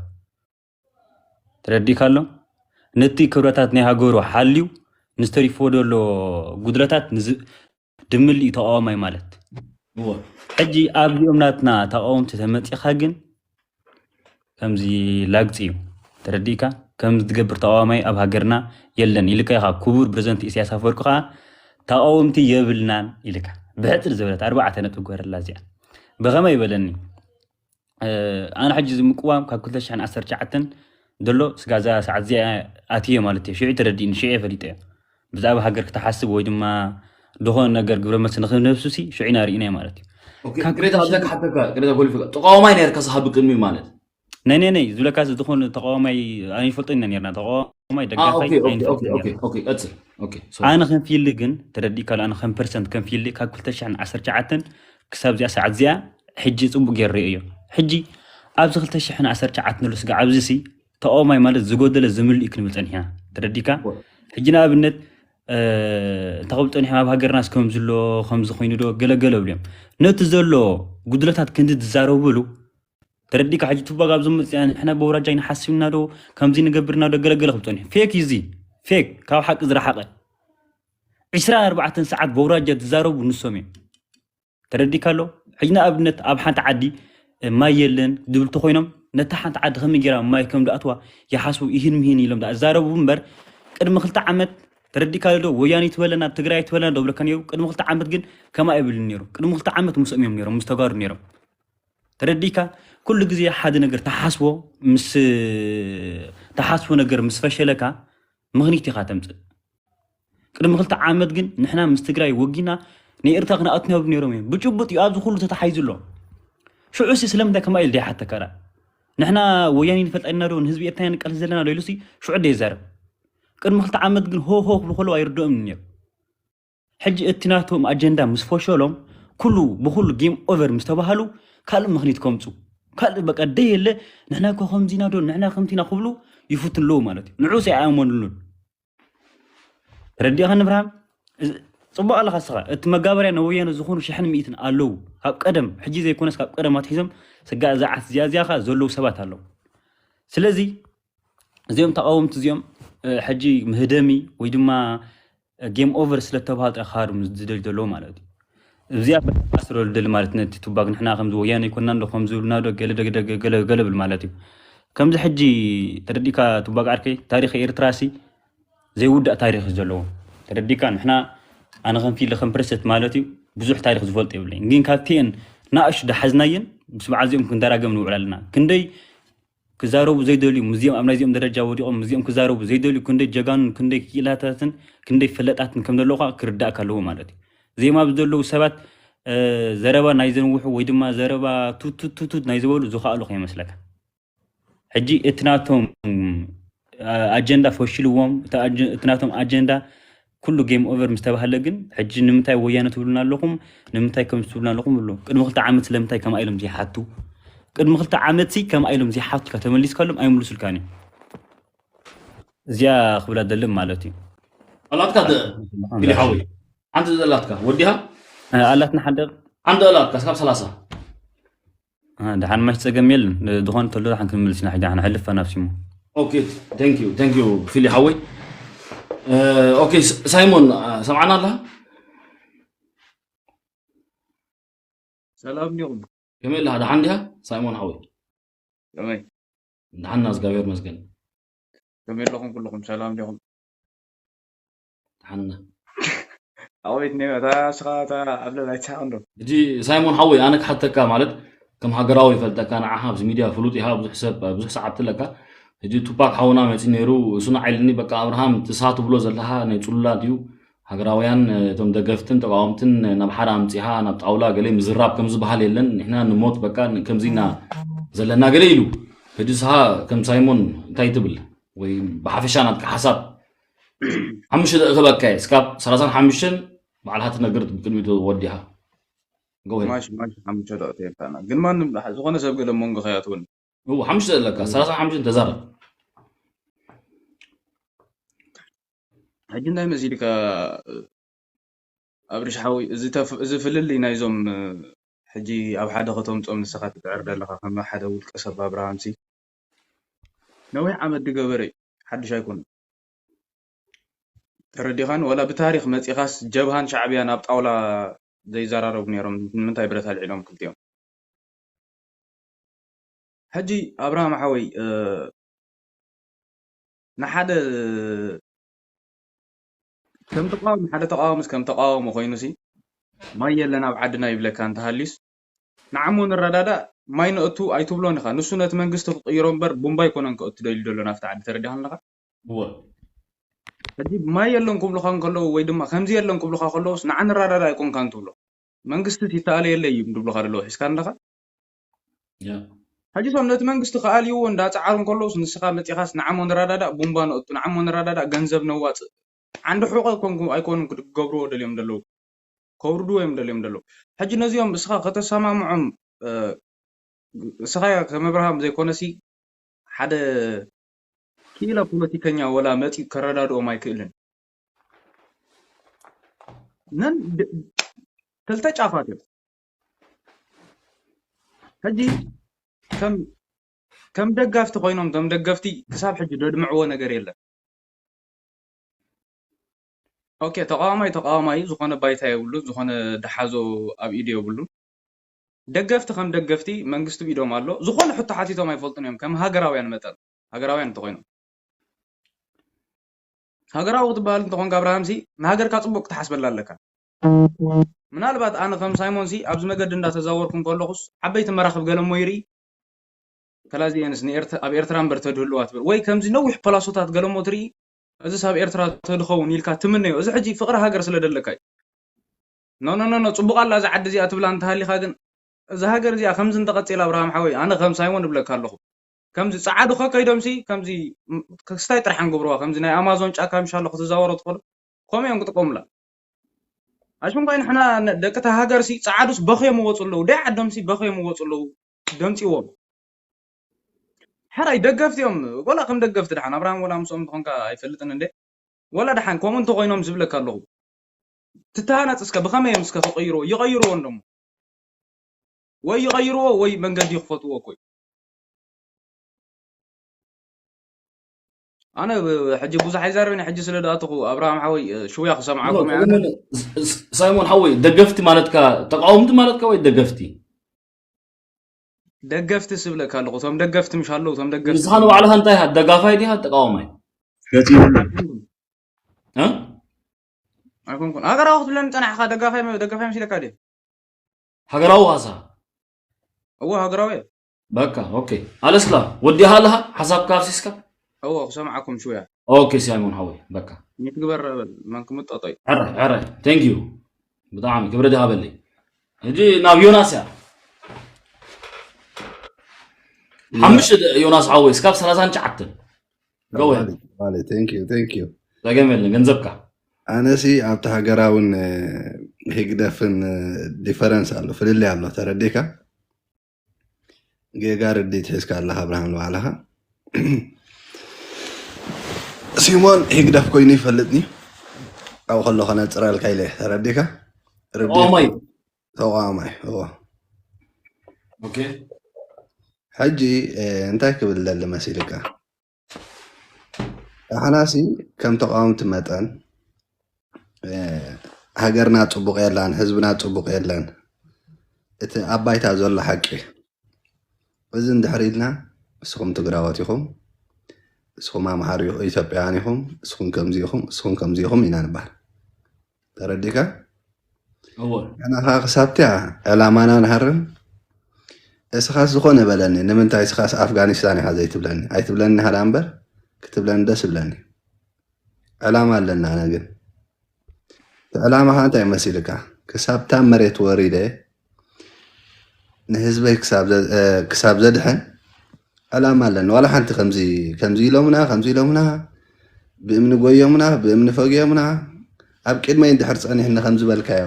ተረዲእካ ኣሎ? ነቲ ክብረታት ናይ ሃገሩ ሓልዩ፣ ንዝተሪፎ ዘሎ ጉድለታት ንዝ-፣ ድምልእ እዩ ተቃዋማይ ማለት። እወ። ሕጂ ኣብዚኦም ናትና ተቃወምቲ ተመጺኻ ግን ከምዚ ላግጺ እዩ። ተረዲእካ? ከምዚ ትገብር ተቃዋማይ ኣብ ሃገርና የለን ኢልካ ኢኻ። ክቡር ፕረዚደንት ኢሳያስ ኣፈወርቂ ኸዓ ተቃወምቲ የብልናን ኢልካ። ብሕጽር ዝበለት ኣርባዕተ ነጥቢ ግበረላ እዚኣ። ብኸመይ በለኒ? እ፣ ኣነ ሕጂ እዚ ምቅዋም ካብ ክልተ ሽሕን ዓሰርተ ትሽዓተን ዘሎ ስጋብ እዛ ሰዓት እዚኣ ኣትየ ማለት እየ። ሽዑ ተረዲእኒ፣ ሽዑ ፈሊጠ እየ። ብዛዕባ ሃገር ክትሓስብ ወይ ድማ ዝኾነ ነገር ግብረ መልሲ ንኽነብሱ ሲ ሽዑ ኢና ርኢናዮ ማለት እዩ። ኦኬ፣ ካብ ግሬታ፣ ክልተ ኣብዛ ሽሕን ክሓተካ፣ ግሬታ ጎሊፍካ። ተቃዋማይ ነርካ ሳሓ ብቅድሚ ማለት? ናይ፣ ናይ፣ ናይ፣ ዝብለካ ዝኾነ ተቃዋማይ ኣይንፈልጦን ኢና ነርና። ተቃዋማይ አ፣ ደጋፋይ ኦኬ፣ ኦኬ፣ ኣይንፈልጦን ኦኬ፣ ኦኬ፣ ነርና። ኦኬ፣ ቀጽል። ኦኬ፣ ሶሪ። ኣነ ከም ፊሊ ግን ተረዲእካ ኣሎ፣ ኣነ ከም ፐርሰንት ከም ፊሊ ካብ ክልተ ሽሕን ዓሰርተ ትሽዓተን ክሳብ እዚኣ ሰዓት እዚኣ ሕጂ ጽቡቅ ገይረ ርእዮ። ሕጂ ኣብዚ ክልተ ሽሕን ዓሰርተ ትሽዓተን ዘሎ ስጋዕ ኣብዚ ሲ ተቃዋማይ ማለት ዝጎደለ ዝምልእ እዩ ክንብል ጸኒሕና። ተረዲእካ? እወ። ሕጂ ንኣብነት፣ እ፣ እንታይ ክብል ጸኒሖም ኣብ ሃገርናስ ከምዚ ኣሎ፣ ከምዚ ኮይኑ ዶ፣ ገለገለ ብሉ እዮም። ነቲ ዘሎ ጉድለታት ክንዲ ዝዛረብሉ ተረዲእካ? ሕጂ ቱባግ ኣብዚ መጽያ ንሕና በውራጃ ይንሓስብና ዶ፣ ከምዚ ንገብርና ዶ፣ ገለገለ ክብል ጸኒሑ። ፌክ እዩ እዚ። ፌክ፣ ካብ ሓቂ ዝረሓቐ። ዕስራን ኣርባዕተን ሰዓት በውራጃ ዝዛረቡ ንሶም እዮም። ተረዲእካ ኣሎ? ሕጂ ንኣብነት ኣብ ሓንቲ ዓዲ፣ እ፣ ማይ የለን ዝብል ተኾይኖም፣ ነታ ሓንቲ ዓዲ ከመይ ጌራ ማይ ከም ዝኣትዋ ይሓስቡ፣ ይህን ምሂን ኢሎም ደኣ ዝዛረቡ እምበር፣ ቅድሚ ክልተ ዓመት ተረዲእካ ዶ? ወያነ ትበለና፣ ትግራይ ትበለና ዶ ብለካ ነይሩ። ቅድሚ ክልተ ዓመት ግን ከምኣ ኣይብልን ነይሩ። ቅድሚ ክልተ ዓመት ምስኦም እዮም ነይሮም፣ ምስ ተጋሩ ነይሮም። ተረዲእካ? ኩሉ ግዜ ሓደ ነገር ተሓስቦ ምስ፣ ተሓስቦ ነገር ምስ ፈሸለካ ምኽኒት ኢኻ ተምጽእ። ቅድሚ ክልተ ዓመት ግን ንሕና ምስ ትግራይ ወጊና ንኤርትራ ክንኣትንያ ይብሉ ነይሮም እዮም። ብጭቡጥ እዩ ኣብዚ ኩሉ ተታሓይዙ ኣሎ። ሽዑ ሲ ስለምንታይ ከምኣ ኢሉ ደይሓተካ ደኣ? ንሕና ወያኔ ንፈልጣ ኢና ዶ ንህዝቢ ኤርትራ ንቃለስ ዘለና ዶ ኢሉ ሲ ሽዑ ደይዛረብ። ቅድሚ ክልተ ዓመት ግን ሆ ሆ ክብሉ ከለዉ ኣይርድኦምን ነይሩ። ሕጂ እቲ ናቶም ኣጀንዳ ምስ ፈሸሎም ኩሉ ብኩሉ ጌም ኦቨር ምስ ተባሃሉ ካልእ ምኽኒት ከምጹ። ካልእ በቃ ደየለ ንሕና እኮ ከምዚና ዶ ንሕና ከምቲና ክብሉ ይፍትኑ ኣለዉ ማለት እዩ። ንዑ ሲ ኣይኣመኑሉን። ተረዲእኻ ንብርሃም? እዚ ጽቡቕ ኣለኻ እስኻ። እቲ መጋበርያ ንወያነ ዝኾኑ ሽሕን ሚእትን ኣለዉ። ካብ ቀደም፣ ሕጂ ዘይኮነስ ካብ ቀደም ኣትሒዞም ስጋዕ እዛ ዓት እዚኣ እዚኣ ኸኣ ዘለዉ ሰባት ኣለዉ። ስለዚ እዚኦም ተቓወምቲ እዚኦም፣ እ፣ ሕጂ ምህደሚ ወይ ድማ ጌም ኦቨር ስለ ተባሃሉ ጥራሕ ክሃዱ ዝደልዩ ዘለዉ ማለት እዩ። እዚኣ በተፋስረሉ ደሊ ማለት ነቲ ቱባግ ንሕና ከምዚ ወያነ ኣይኮንናን ዶ ከምዚ ብሉና ዶ ገለ ደ-፣ ገለ፣ ገለ ብል ማለት እዩ። ከምዚ ሕጂ ተረዲእካ ቱባግ ዓርከይ ታሪኽ ኤርትራ ሲ ዘይውዳእ ታሪኽ እዩ ዘለዎ። ተረዲእካ? ንሕና ኣነ ከም ፊሊ ከም ፕረሰት ማለት እዩ ብዙሕ ታሪኽ ዝፈልጥ የብለይን። ግን ካብቲኤን ንኣሽቱ ዝሓዝናየን ምስ በዓል እዚኦም ክንደራገም ንውዕል ኣለና። ክንደይ ክዛረቡ ዘይደልዩ፣ ምስዚኦም ኣብ ናይዚኦም ደረጃ ወዲቖም ምስዚኦም ክዛረቡ ዘይደልዩ ክንደይ ጀጋኑን ክንደይ ክኢላታትን ክንደይ ፈለጣትን ከም ዘለዉ ከዓ ክርዳእካ ኣለዎ ማለት እዩ። እዚኦም ኣብዚ ዘለዉ ሰባት፣ እ፣ ዘረባ ናይ ዘንውሑ ወይ ድማ ዘረባ ቱት ቱት ቱት ቱት ናይ ዝበሉ ዝኸኣሉ ከይመስለካ። ሕጂ እቲ ናቶም፣ እ፣ ኣጀንዳ ፈሽልዎም፣ እቲ ኣጀ-፣ እቲ ናቶም ኣጀንዳ ኩሉ ጌም ኦቨር ምስ ተባህለ ግን፣ ሕጂ ንምንታይ ወያነ ትብሉና ኣለኹም? ንምንታይ ከምዚ ትብሉና ኣለኹም? ብሎ። ቅድሚ ክልተ ዓመት ስለምንታይ ከምኣ ኢሎም ዘይሓቱ? ቅድሚ ክልተ ዓመትሲ ከምኣ ኢሎም ዘይሓቱልካ፣ ተመሊስካሎም ኣይምልሱልካን እዮም። እዚኣ ክብላ ደሊ ማለት እዩ። ኣላትካ ደ ፊሊ ሓወይ ሓንቲ ዘላትካ ወዲሃ ኣላትና ሓደር ሓንቲ ኣላትካ ስካብ ሰላሳ ደሓን ማሽ ፀገም የለን። ዝኾነ ተሎ ደሓን ክንምልስ ኢና ሕጂ ንሕልፍ ናብ ሲሞ ኦኬ thank you thank you ፊሊ ሓወይ ኦኬ ሳይሞን ሰምዓና ኣላ ሰላም ዲኹም ከመይ ኣለኻ ደሓን ዲኻ ሳይሞን ሓወይ ከመይ ደሓና እግዚኣብሔር መስገን ከመይ ኣለኹም ኩልኹም ሰላም ዲኹም ደሓና ኣቤት ነ እታ ስኻ እታ ኣብ ለላይ ትስሓቕ እንዶ ሕጂ ሳይሞን ሓወይ ኣነ ክሓተካ ማለት ከም ሃገራዊ ይፈልጠካ ንዓኻ ኣብዚ ሚድያ ፍሉጥ ኢኻ ብዙሕ ሰብ ብዙሕ ሰዓብቲ ኣለካ ሕጂ ቱፓክ ሓውና መፂ ነይሩ እሱ ንዓይልኒ በቃ ኣብርሃም ትሳ ትብሎ ዘለኻ ናይ ፅሉላት እዩ ሃገራውያን እቶም ደገፍትን ተቃወምትን ናብ ሓደ ኣምፂኻ ናብ ጣውላ ገለ ምዝራብ ከም ዝበሃል የለን ንሕና ንሞት በቃ ከምዚ ኢና ዘለና ገለ ኢሉ ሕጂ ስኻ ከም ሳይሞን እንታይ ትብል ወይ ብሓፈሻ ናትካ ሓሳብ ሓሙሽተ ደቂ ክበካ እየ እስካብ ሰላሳን ሓሙሽተን ባዕልካ ትነግር ብቅድሚቱ ወዲኻ ማሽ ማሽ ሓሙሽተ ደቂ ተየብካና ግን ማንም ዝኾነ ሰብ ገለ መንጎ ከያትውን ሓሙሽተ ዘለካ ሰላሳን ሓሙሽተን ተዛረብ ሕጂ እንታይ መሲልካ ኣብርሽ ሓወይ እዚ ተፍ- እዚ ፍልልይ ናይዞም እ፣ ሕጂ ኣብ ሓደ ከተምፅኦም ንስኻ ትፅዕር ዘለኻ ከም ሓደ ውልቀ ሰብ ኣብርሃምሲ ነዊሕ ዓመት ዝገበረ እዩ ሓድሽ ኣይኮነን ተረዲኻን ወላ ብታሪክ መፂኻስ ጀብሃን ሻዕብያን ኣብ ጣውላ ዘይዘራረቡ ነይሮም ንምንታይ ብረት ኣልዒሎም ክልቲኦም ሕጂ ኣብርሃም ሓወይ እ፣ ንሓደ ከም ተቃዋሚ ሓደ ተቃዋሚስ ከም ተቃዋሚ ኮይኑ ሲ ማይ የለን ኣብ ዓድና ይብለካ እንተሃልዩስ ንዓሞ ንረዳዳእ ማይ ነእቱ ኣይትብሎን ኢኻ ንሱ ነቲ መንግስቲ ክቅይሮ እምበር ቡምባ ኣይኮነን ከእቱ ደልዩ ዘሎ ናብቲ ዓዲ ተረዲኻ ኣለኻ እወ ሕጂ ማይ የለን ክብሉኻ እንከለዉ ወይ ድማ ከምዚ የለን ክብሉኻ ከለዉስ ንዓ ንረዳዳእ ኣይኮንካን ትብሎ መንግስቲ ይተኣለየለይ እዩ ድብሉኻ ደለዉ ሒዝካ ኣለኻ ያ ሕጂ እቶም ነቲ መንግስቲ ክኣልይዎ እንዳፀዓሩ እንከለውስ ንስኻ መፂኻስ ንዓሞ ንረዳዳእ ቡምባ ነእቱ ንዓሞ ንረዳዳእ ገንዘብ ነዋፅእ ዓንዲ ሕቆ ኣይኮንኩም ኣይኮኑም ክገብርዎ ደልዮም ደለዉ ከውርድዎ እዮም ደልዮም ደለዉ ሕጂ ነዚኦም እስኻ ከተሰማምዖም እ፣ እስኻ ከም ኣብርሃም ዘይኮነሲ ሓደ ክኢላ ፖለቲከኛ ወላ መፂኡ ከረዳድኦም ኣይክእልን ነን ድ- ክልተ ጫፋት እዮም ሕጂ ከም ከም ደጋፍቲ ኮይኖም እቶም ደገፍቲ ክሳብ ሕጂ ደድምዕዎ ነገር የለን ኦኬ ተቃዋማይ ተቃዋማይ ዝኾነ ባይታ የብሉን ዝኾነ ደሓዞ ኣብ ኢዱ የብሉን ደገፍቲ ከም ደገፍቲ መንግስቲ ብኢዶም ኣሎ ዝኾነ ሕቶ ሓቲቶም ኣይፈልጡን እዮም ከም ሃገራውያን መጠን ሃገራውያን እንተኮይኖም ሃገራዊ ክትበሃል እንተኾንካ ኣብርሃምሲ ንሃገርካ ፅቡቅ ክትሓስበላ ኣለካ ምናልባት ኣነ ከም ሳይሞንሲ ኣብዚ መገዲ እንዳተዛወርኩ እንከለኹስ ዓበይቲ መራኽብ ገለሞ ይርኢ ከላዚኤንስ ኣብ ኤርትራ እምበር ተድህልዋ ትብል ወይ ከምዚ ነዊሕ ፖላሶታት ገለሞ ትርኢ እዚስ ኣብ ኤርትራ ተድኸውን ኢልካ ትምነዮ እዚ ሕጂ ፍቕሪ ሃገር ስለ ደለካ እዩ ኖ ኖ ኖ ኖ ጽቡቕ ኣላ እዛ ዓዲ እዚኣ ትብላ እንተሃሊኻ ግን እዛ ሃገር እዚኣ ከምዚ እንተቐጺላ ኣብርሃም ሓወይ ኣነ ከም ሳይሞን እብለካ ኣለኹ ከምዚ ጸዓዱ ከከይዶምሲ ከምዚ ክስታይ ጥራሕ ንገብርዋ ከምዚ ናይ ኣማዞን ጫካ ምሻሎ ክትዛወሮ ትኽእሉ ከምኡ እዮም ክጥቀሙላ ኣሽንኳይ ንሕና ደቂ እታ ሃገርሲ ጸዓዱስ በኽዮም ይወፁ ኣለዉ ደይ ዓዶምሲ በኽዮም ይወፁ ኣለዉ ደምፂዎም ሕራይ ደገፍቲ እዮም ወላ ከም ደገፍቲ ድሓን ኣብርሃም ወላ ምስኦም ዝኾንካ ኣይፈልጥን እንደ ወላ ድሓን ከምኡ እንተኮይኖም ዝብለካ ኣለኹ ትተሃነፅ እስከ ብኸመይ እዮም እስከ ክቀይርዎ ይቀይርዎ እንደሞ ወይ ይቐይርዎ ወይ መንገዲ ይኽፈትዎ እኮ እዩ። ኣነ ሕጂ ብዙሕ ኣይዛረብን ሕጂ ስለ ደኣትኹ ኣብርሃም ሓወይ ሽውያ ክሰምዓኩም እየ ኣነ። ሳይሞን ሓወይ ደገፍቲ ማለትካ ተቃወምቲ ማለትካ ወይ ደገፍቲ ደገፍቲ ስብለካ ኣለኹ እቶም ደገፍቲ ምሽ ኣለዉ እቶም ደገፍቲ ንስኻ ንባዕልኻ እንታይ ኢኻ ደጋፋይ ዲኻ ተቃዋማይ ገጺሙሉ እ? ኣይኮንኩን ሃገራዊ ክትብለኒ ጸናሕካ ደጋፋይ ደጋፋይ መሲለካ ድየ ሃገራዊ ዋሳ እዎ ሃገራዊ እየ በቃ ኦኬ ኣለስላ ወዲኻ ኣለኻ ሓሳብካ ኣፍሲስካ እዎ ክሰምዓኩም ሽውያ ኦኬ ሳይሞን ሓወይ በቃ ይትግበር በል መን ክምጠጦ እዩ ሕረ ሕረ thank you ብጣዕሚ ክብረት ይሃበለይ ሕጂ ናብ ዮናስ እያ ሓሙሽተ ዮናስ ሓወይ እስካብ ሰላሳን ትሽዓተን go ahead Vale, thank you, thank you. ጸገም የለን ገንዘብካ ኣነሲ ኣብቲ ሃገራውን ህግደፍን ዲፈረንስ ኣሎ ፍልልይ ኣሎ ተረዲካ ጌጋ ርድኢት ሒዝካ ኣለካ ኣብርሃም ንባዕልካ ሲሞን ህግደፍ ኮይኑ ይፈልጥኒ ከሎ ከነፅረልካ ኢለ ተረዲካ። ርዲ ተቃዋማይ ተቃዋማይ እዎ። ኦኬ ሕጂ እ፣ እንታይ ክብል ደሊ መሲልካ? ንሕናሲ ከም ተቃወምቲ መጠን እ፣ ሃገርና ፅቡቅ የላን፣ ህዝብና ፅቡቅ የለን። እቲ ኣብ ባይታ ዘሎ ሓቂ እዚ እንድሕር ኢልና፣ እስኹም ትግራዎት ኢኹም፣ እስኹም ኣምሓሩ ኢኹ- ኢትዮጵያውያን ኢኹም፣ እስኹም ከምዚ ኢኹም፣ እስኹም ከምዚ ኢኹም ኢና ንበሃል። ተረዲካ? እወ ንሕና ከዓ ክሳብቲያ ዕላማና ንሃርም። እስኻስ ዝኾነ በለኒ፣ ንምንታይ እስኻስ ኣፍጋኒስታን ኢኻ ዘይትብለኒ? ኣይትብለኒ ሃዳ እምበር፣ ክትብለኒ ደስ ይብለኒ። ዕላማ ኣለና ኣነ ግን። እቲ ዕላማ ከዓ እንታይ መሲልካ? ክሳብ ታብ መሬት ወሪደ ንህዝበይ ክሳብ ዘ- እ፣ ክሳብ ዘድሕን ዕላማ ኣለኒ። ዋላ ሓንቲ ከምዚ ከምዚ ኢሎምና፣ ከምዚ ኢሎምና፣ ብእምኒ ጎዮምና፣ ብእምኒ ፈጊዮምና፣ ኣብ ቅድመይ እንድሕር ጸኒሕኒ ከም ዝበልካዮ፣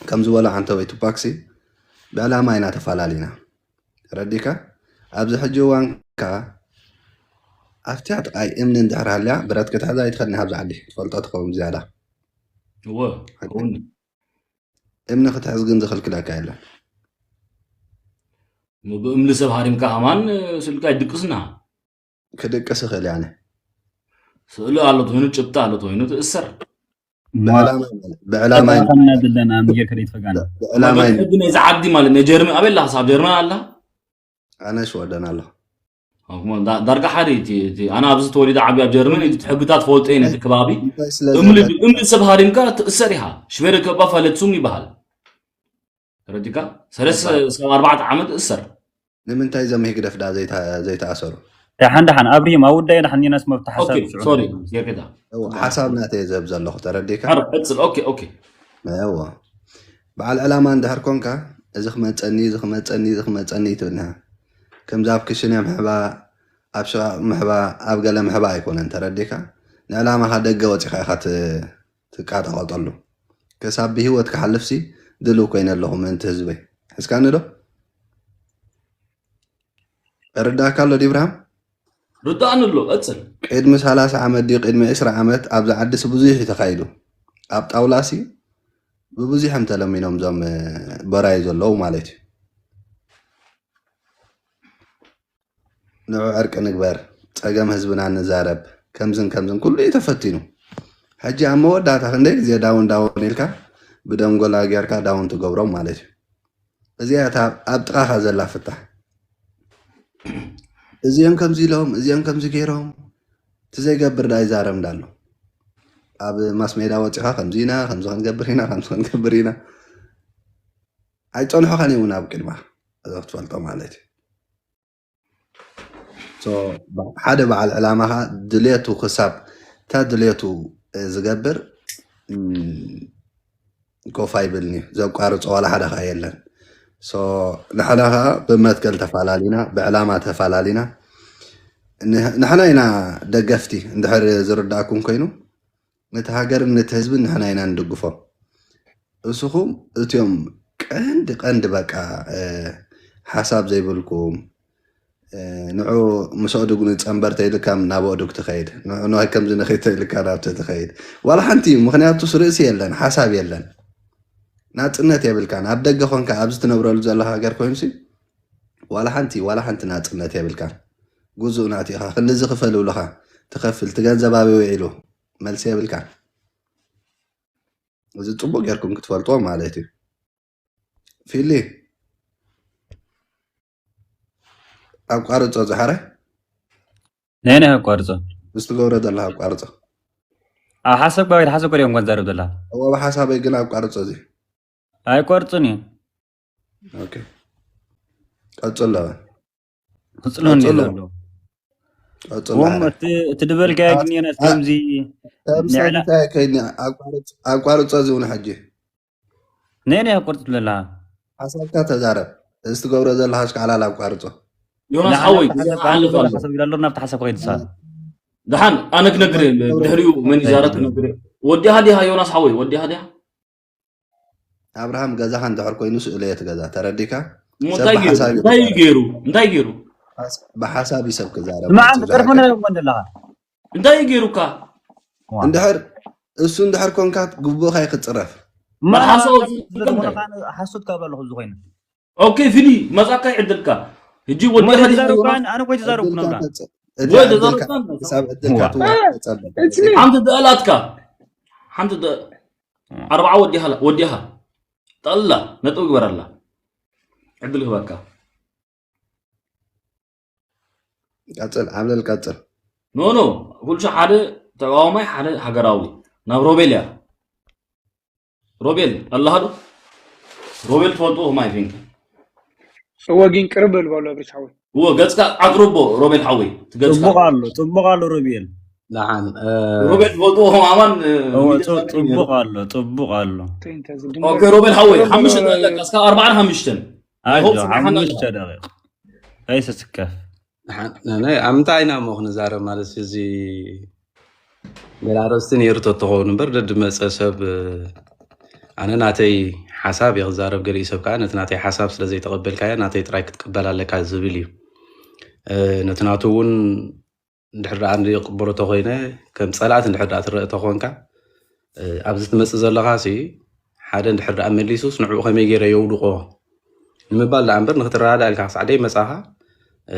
ከም ዝበሎ ዓንተወይ ቱፓክሲ ብዕላማ ኢና ተፈላለና። ተረዲካ? ኣብዚ ሕጂ እዋን ከኣ ኣብቲያ ጥቓይ እምኒ እንድሕር ሃልያ ብረት ክትሕዛ ኣይትኽእልን። ኣብዚ ዓዲ ትፈልጦ ትኸውን ዝያዳ እወ ከውን እምኒ ክትሕዝ ግን ዝኽልክለካ የለን። ብእምኒ ሰብ ሃሪምካ ከማን ስእልካ ይድቅስና ክድቅስ ይኽእል ያነ ስእሊ ኣሎ ተይኑ ጭብጢ ኣሎ ተይኑ ትእሰር ብዕላማ ማለት ብዕላማ ተባኸና ዘለና ምጌር ከደይ ትፈጋና ብዕላማ ሕጊ ናይዚ ዓዲ ማለት ናይ ጀርመን ኣበይ ኣለካ ሳብ ጀርመን ኣላ ኣነ ሽወደን ኣለኹ። ዳርጋ ሓደ እዩ እቲ ኣነ ኣብዚ ተወሊደ ዓብየ ኣብ ጀርመን እዩ ሕግታት ፈልጦ እየ ነቲ ከባቢ እንታይ ስለ እምሊ ዘለ- እምሊ ሰብ ሃሪምካ ትእሰር ኢኻ ሽበሪ ከባ ፈለትሱም ይበሃል ረዲካ ሰለስተ ሰብ ኣርባዕተ ዓመት እሰር ንምንታይ ዘም ህግደፍ ዳ ዘይታ- ዘይተኣሰሩ? ደሓን ደሓን ኣብሪም ኣብ ውዳይ ደሓን ዲናስ መብቲ ሓሳብ ኦኬ ስዑ ሶሪ ጌርክታ እው፣ ሓሳብ ናተይ ዘብ ዘለኹ ተረዲካ? ሕር ዕፅል ኦኬ ኦኬ እዎ፣ በዓል ዕላማ እንድሕር ኮንካ፣ እዚ ክመፀኒ እዚ ክመፀኒ እዚ ክመፀኒ ትብልሃ። ከምዚ ኣብ ክሽነ ምሕባ፣ ኣብ ሸቃቕ ምሕባ፣ ኣብ ገለ ምሕባ ኣይኮነን። ተረዲካ? ንዕላማኻ ደገ ወፂኻ ኢኻ ት- ትቃጠቐጠሉ። ክሳብ ብሂወት ክሓልፍሲ ድልው ኮይነ ኣለኹ ምእንቲ ህዝበይ። ሕዝካኒ ዶ? ርዳእካ ኣሎ ዲብርሃም? ርዳእኒ ኣሎ ቀፅል ቅድሚ ሰላሳ ዓመት ድዩ ቅድሚ ዕስራ ዓመት ኣብዚ ዓዲስ ብዙሕ እዩ ተኻይዱ። ኣብ ጣውላሲ ብብዙሕ እዮም ተለሚኖም እዞም በራዩ ዘለዉ ማለት እዩ። ንዑ ዕርቂ ንግበር፣ ፀገም ህዝብና ንዛረብ፣ ከምዝን ከምዝን ኩሉ እዩ ተፈቲኑ። ሕጂ ኣብ መወዳእታ ክንደይ ግዜ ዳውን ዳውን ኢልካ ብደንጎላ ጌርካ ዳውን ትገብሮም ማለት እዩ። እዚኣ እታ ኣብ ጥቓኻ ዘላ ፍታሕ። እዚኦም ከምዚ ኢሎም እዚኦም ከምዚ ገይሮም እቲ ዘይገብር ዳ ይዛረብ እንዳሎ ኣብ ማስ ሜዳ ወፂኻ ከምዚ ኢና ከምዚ ክንገብር ኢና ከምዚ ክንገብር ኢና ኣይፀንሖኻን እውን ኣብ ቅድማ ክትፈልጦ ማለት እዩ። ሓደ በዓል ዕላማ ከዓ ድሌቱ ክሳብ እታ ድሌቱ ዝገብር ኮፍ ኣይብልን እዩ ዘቋርፆ ዋላ ሓደ ከዓ የለን። ንሕና ከዓ ብመትከል ተፈላለና ብዕላማ ተፈላለና። ንሕና ኢና ደገፍቲ እንድሕር ዝርዳእኩም ኮይኑ ነቲ ሃገርን ነቲ ህዝብን ንሕና ኢና ንድግፎ። እስኹም እትዮም ቀንዲ ቀንዲ በቃ ሓሳብ ዘይብልኩም ንዑ ምስ ኣእዱግ ንፀንበር ተይልካ ናብ ኣእዱግ ትኸይድ ንዑ ከምዚ ንኸይድ ተይልካ ናብቲ ትኸይድ ዋላ ሓንቲ እዩ። ምክንያቱ ርእሲ የለን ሓሳብ የለን ናፅነት የብልካን። ኣብ ደገ ኮንካ ኣብዚ ትነብረሉ ዘለካ ሃገር ኮይኑሲ ዋላ ሓንቲ ዋላ ሓንቲ ናፅነት የብልካን። ጉዙእ ናት ኢኻ ክንድዚ ክፈል ይብሉኻ ትኸፍል ትገንዘብ ኣበይ ውዒሉ መልሲ የብልካን። እዚ ፅቡቅ ጌርኩም ክትፈልጥዎ ማለት እዩ። ፊሊ ኣቋርፆ ዝሓረ ናይ ናይ ኣቋርፆ ምስ ትገብሮ ዘለካ ኣቋርፆ ኣብ ሓሳብ ባይድ ሓሳብ ኮሪኦም ጓል ዛረብ ዘላ እወ ብሓሳበይ ግን ኣቋርፆ እዚ ኣይቆርፅን እዩ ኦኬ ቀፅሎ ክፅሎ እንዲ ቀፅሎ። ዘሎ ቀፅሎ እዎም ሓረ እቲ እቲ ድበልካዮ ግን የናስ ከምዚ ከምሰ ንዕላ- እንታይ ከይኒ ኣቋርፆ እዚ እውን ሕጂ ናይ ናይ ኣቆርፅ ዘለካ ሓሳብካ ተዛረብ። እዚ ትገብሮ ዘለካ ሽካዕላል ኣቋርፆ ዮናስ ሓወይ ግዜ ክሓልፍ ኣሎ ሓሳብ ይላሎ ናብቲ ሓሳብ ከይድሳ ደሓን ኣነ ክነግር እየ ድሕሪኡ መን ይዛረብ ክነግር እየ ወዲኻ ዲኻ ዮናስ ሓወይ ወዲኻ ዲኻ ኣብርሃም ገዛኻ እንድሕር ኮይኑ ስእለዮ እቲ ገዛ ተረዲካ እሞ ሰብ እንታይ ገይሩ ብሓሳብ እዩ እንታይ እዩ ክዛረብ። ገይሩ እንታይ ገይሩ ብሓሳብ እዩ ሰብ ክዛረብ ስማዕ ማለት እዩ። ጥርፍና ይኮን ዘለካ እንታይ እዩ ገይሩካ እንድሕር እሱ እንድሕር ኮንካ ግቡእካ ይክፅረፍ። ማራ ሓሶት ስለ ዝኾነ ካነ ሓሶት ካብ ኣለኹ ዝኾይነ ኦኬ ፊሊ መጻካ ይዕድልካ። ሕጂ ወዲ ወደ ኸዲ ተዛረብካ ኸይራ ኣነ ኮይ ተዛረብኩ ነብላ ወይ ተዛረብካ ክሳብ ዕድልካ ዋ። ትወሃብ ተፀበ። It's me. ሓንቲ ደእላትካ ሓንቲ ደ ኣርባዓ ወዲሃ ወዲሃ ጠላ ነጥብ ግበረላ። ዕድል ህበካ። ቀፅል ዓብለል ቀፅል። ኖ ኖ፣ ኩሉ ሓደ ተቃዋማይ ሓደ ሃገራዊ። ናብ ሮቤል እያ። ሮቤል ኣለሃ ዶ? ሮቤል ትፈልጥዎ ማይ ፊንክ እወ ግን ቅርብ በል በሉ ኣብሪሽ ሓወይ። እዎ ገጽካ ኣቅርቦ። ሮቤል ሓወይ ትገጽካ ጽቡቕ ኣሎ ጽቡቕ ኣሎ ሮቤል ደሓን እ፣ ሮቤል ትፈልጥዎ ከማን እወ ጽ- ጽቡቕ ኣሎ ጽቡቕ ኣሎ ተይ እንተ እዚ ኦኬ ድንገት ሮቤል ሓወይ ቅርብ ሓምሽተ በል ደቂቃ እስካብ ኣርባዓን ሓምሽተን ኣጆ hope ስብሓን ሓሙሽተ ደቂቕ ኣይትስከፍ ደሓን ነነ ኣብ ምንታይ ኢና እሞ ክንዛረብ ማለት እዚ ገለ ኣርእስቲ ነይሩ ተትኸውን እምበር ደድመፀ ሰብ እ፣ ኣነ ናተይ ሓሳብ እየ ክዛረብ ገሊኡ ሰብ ከዓ ነቲ ናተይ ሓሳብ ስለ ዘይተቐበልካዮ ናተይ ጥራይ ክትቅበል ኣለካ ዝብል እዩ እ፣ ነቲ ናቱ እውን እንድሕር ደኣ እንድቅበሎ ተኮይነ ከም ፀላእቲ እንድሕር ደኣ ትረአ ተኮንካ እ፣ ኣብዚ ትመፅእ ዘለካ ሲ ሓደ እንድሕር ደኣ መሊሱስ ንዕኡ ከመይ ገይረ የውድቆ ንምባል ደኣ እምበር ንክትረዳዳእ ኢልካ ክሳዕ ደይመፃኻ እ፣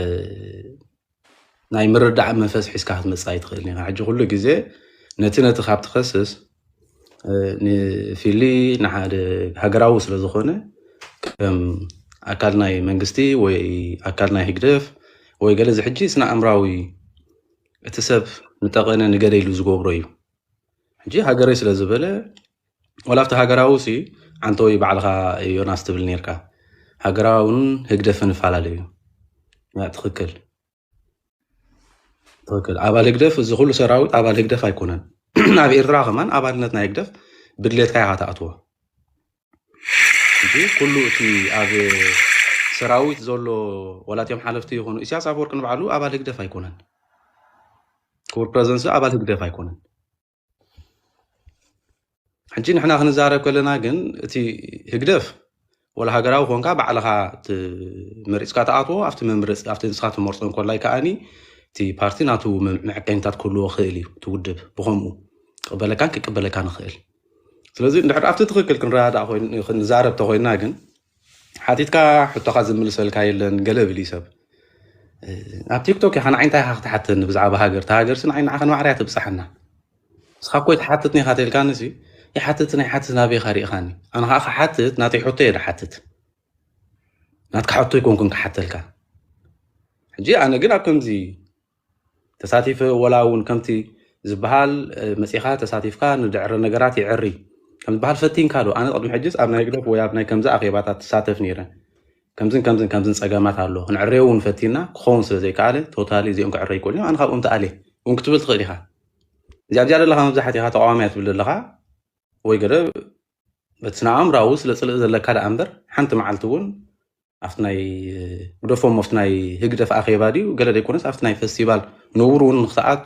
ናይ ምርዳእ መንፈስ ሒዝካ ክትመፅእ ኣይትኽእልን ኢኻ ሕጂ ኩሉ ግዜ ነቲ ነቲ ካብ ትኸስስ እ፣ ንፊሊ ንሓደ ሃገራዊ ስለ ዝኾነ ከም ኣካል ናይ መንግስቲ ወይ ኣካል ናይ ህግደፍ ወይ ገለ እዚ ሕጂ ስነ ኣእምራዊ እቲ ሰብ ንጠቐነ ንገለ ኢሉ ዝገብሮ እዩ ሕጂ ሃገረይ ስለ ዝበለ ወላ ኣብቲ ሃገራዊ ሲ ዓንተወይ ባዕልኻ ዮናስ ትብል ነርካ ሃገራውን ህግደፍን ይፈላለዩ እዩ ያ ትኽክል ትኽክል ኣባል ህግደፍ እዚ ኩሉ ሰራዊት ኣባል ህግደፍ ኣይኮነን ኣብ ኤርትራ ከማን ኣባልነት ናይ ህግደፍ ብድሌትካ ኢኻ ትኣትዎ ሕጂ ኩሉ እቲ ኣብ ሰራዊት ዘሎ ወላትዮም ሓለፍቲ ይኹኑ ኢሳያስ ኣፈወርቂ ንባዕሉ ኣባል ህግደፍ ኣይኮነን ክቡር ፕረዚደንት ኣባል ህግደፍ ኣይኮነን ሕጂ ንሕና ክንዛረብ ከለና ግን እቲ ህግደፍ ወላ ሃገራዊ ኮንካ ባዕልኻ መሪፅካ ተኣትዎ ኣብቲ መምረፂ ኣብቲ ንስኻ ትመርፆ እንኮላይ ከዓኒ እቲ ፓርቲ ናቱ መዐቀኒታት ክህልዎ ክእል እዩ እቲ ውድብ ብከምኡ ክቅበለካን ክቅበለካ ንክእል ስለዚ እንድሕር ኣብቲ ትክክል ክንረዳዳ ክንዛረብ ተኮይንና ግን ሓቲትካ ሕቶካ ዝምልሰልካ የለን ገለ ብል እዩ ሰብ ኣብ ቲክቶክ ኢኻ ንዓይ እንታይ ኢኻ ክትሓተኒ ብዛዕባ ሃገር እታ ሃገር ሲ ንዓይ ንዓኻ ንማዕረ እያ ትብፅሓና ንስኻ እኮ ኣይትሓትትኒ ኢኻ ተልካኒ ሲ ይሓትትን ኣይሓትትን ኣበይ ኢኻ ርኢኻኒ ኣነ ከዓ ክሓትት ናተይ ሕቶ እየ ድሓትት ናትካ ሕቶ ኣይኮንኩን ክሓተልካ ሕጂ ኣነ ግን ኣብ ከምዚ ተሳቲፈ ወላ እውን ከምቲ ዝበሃል መፂኻ ተሳቲፍካ ንድዕረ ነገራት ይዕሪ ከም ዝበሃል ፈቲንካ ዶ ኣነ ቅድሚ ሕጅስ ኣብ ናይ ግደፍ ወይ ኣብ ናይ ከምዚ ኣኼባታት ትሳተፍ ነይረ ከምዝን ከምዝን ከምዝን ፀገማት ኣሎ ክንዕረዮ እውን ፈቲና ክኸውን ስለ ዘይከኣለ ቶታሊ እዚኦም ክዕረ ይክእሉ እዮም ኣነ ካብኦም ተኣልየ እውን ክትብል ትኽእል ኢኻ እዚኣ ኣብዚኣ ዘለኻ መብዛሕትኻ ተቃዋሚ እያ ትብል ዘለኻ ወይ ገለ በቲ ስነ ኣእምራዊ ስለ ፅልእ ዘለካ ደኣ እምበር ሓንቲ መዓልቲ እውን ኣብቲ ናይ ግደፎም ኣብቲ ናይ ህግደፍ ኣኼባ ድዩ ገለ ዘይኮነስ ኣብቲ ናይ ፈስቲቫል ነውር እውን ንክትኣቱ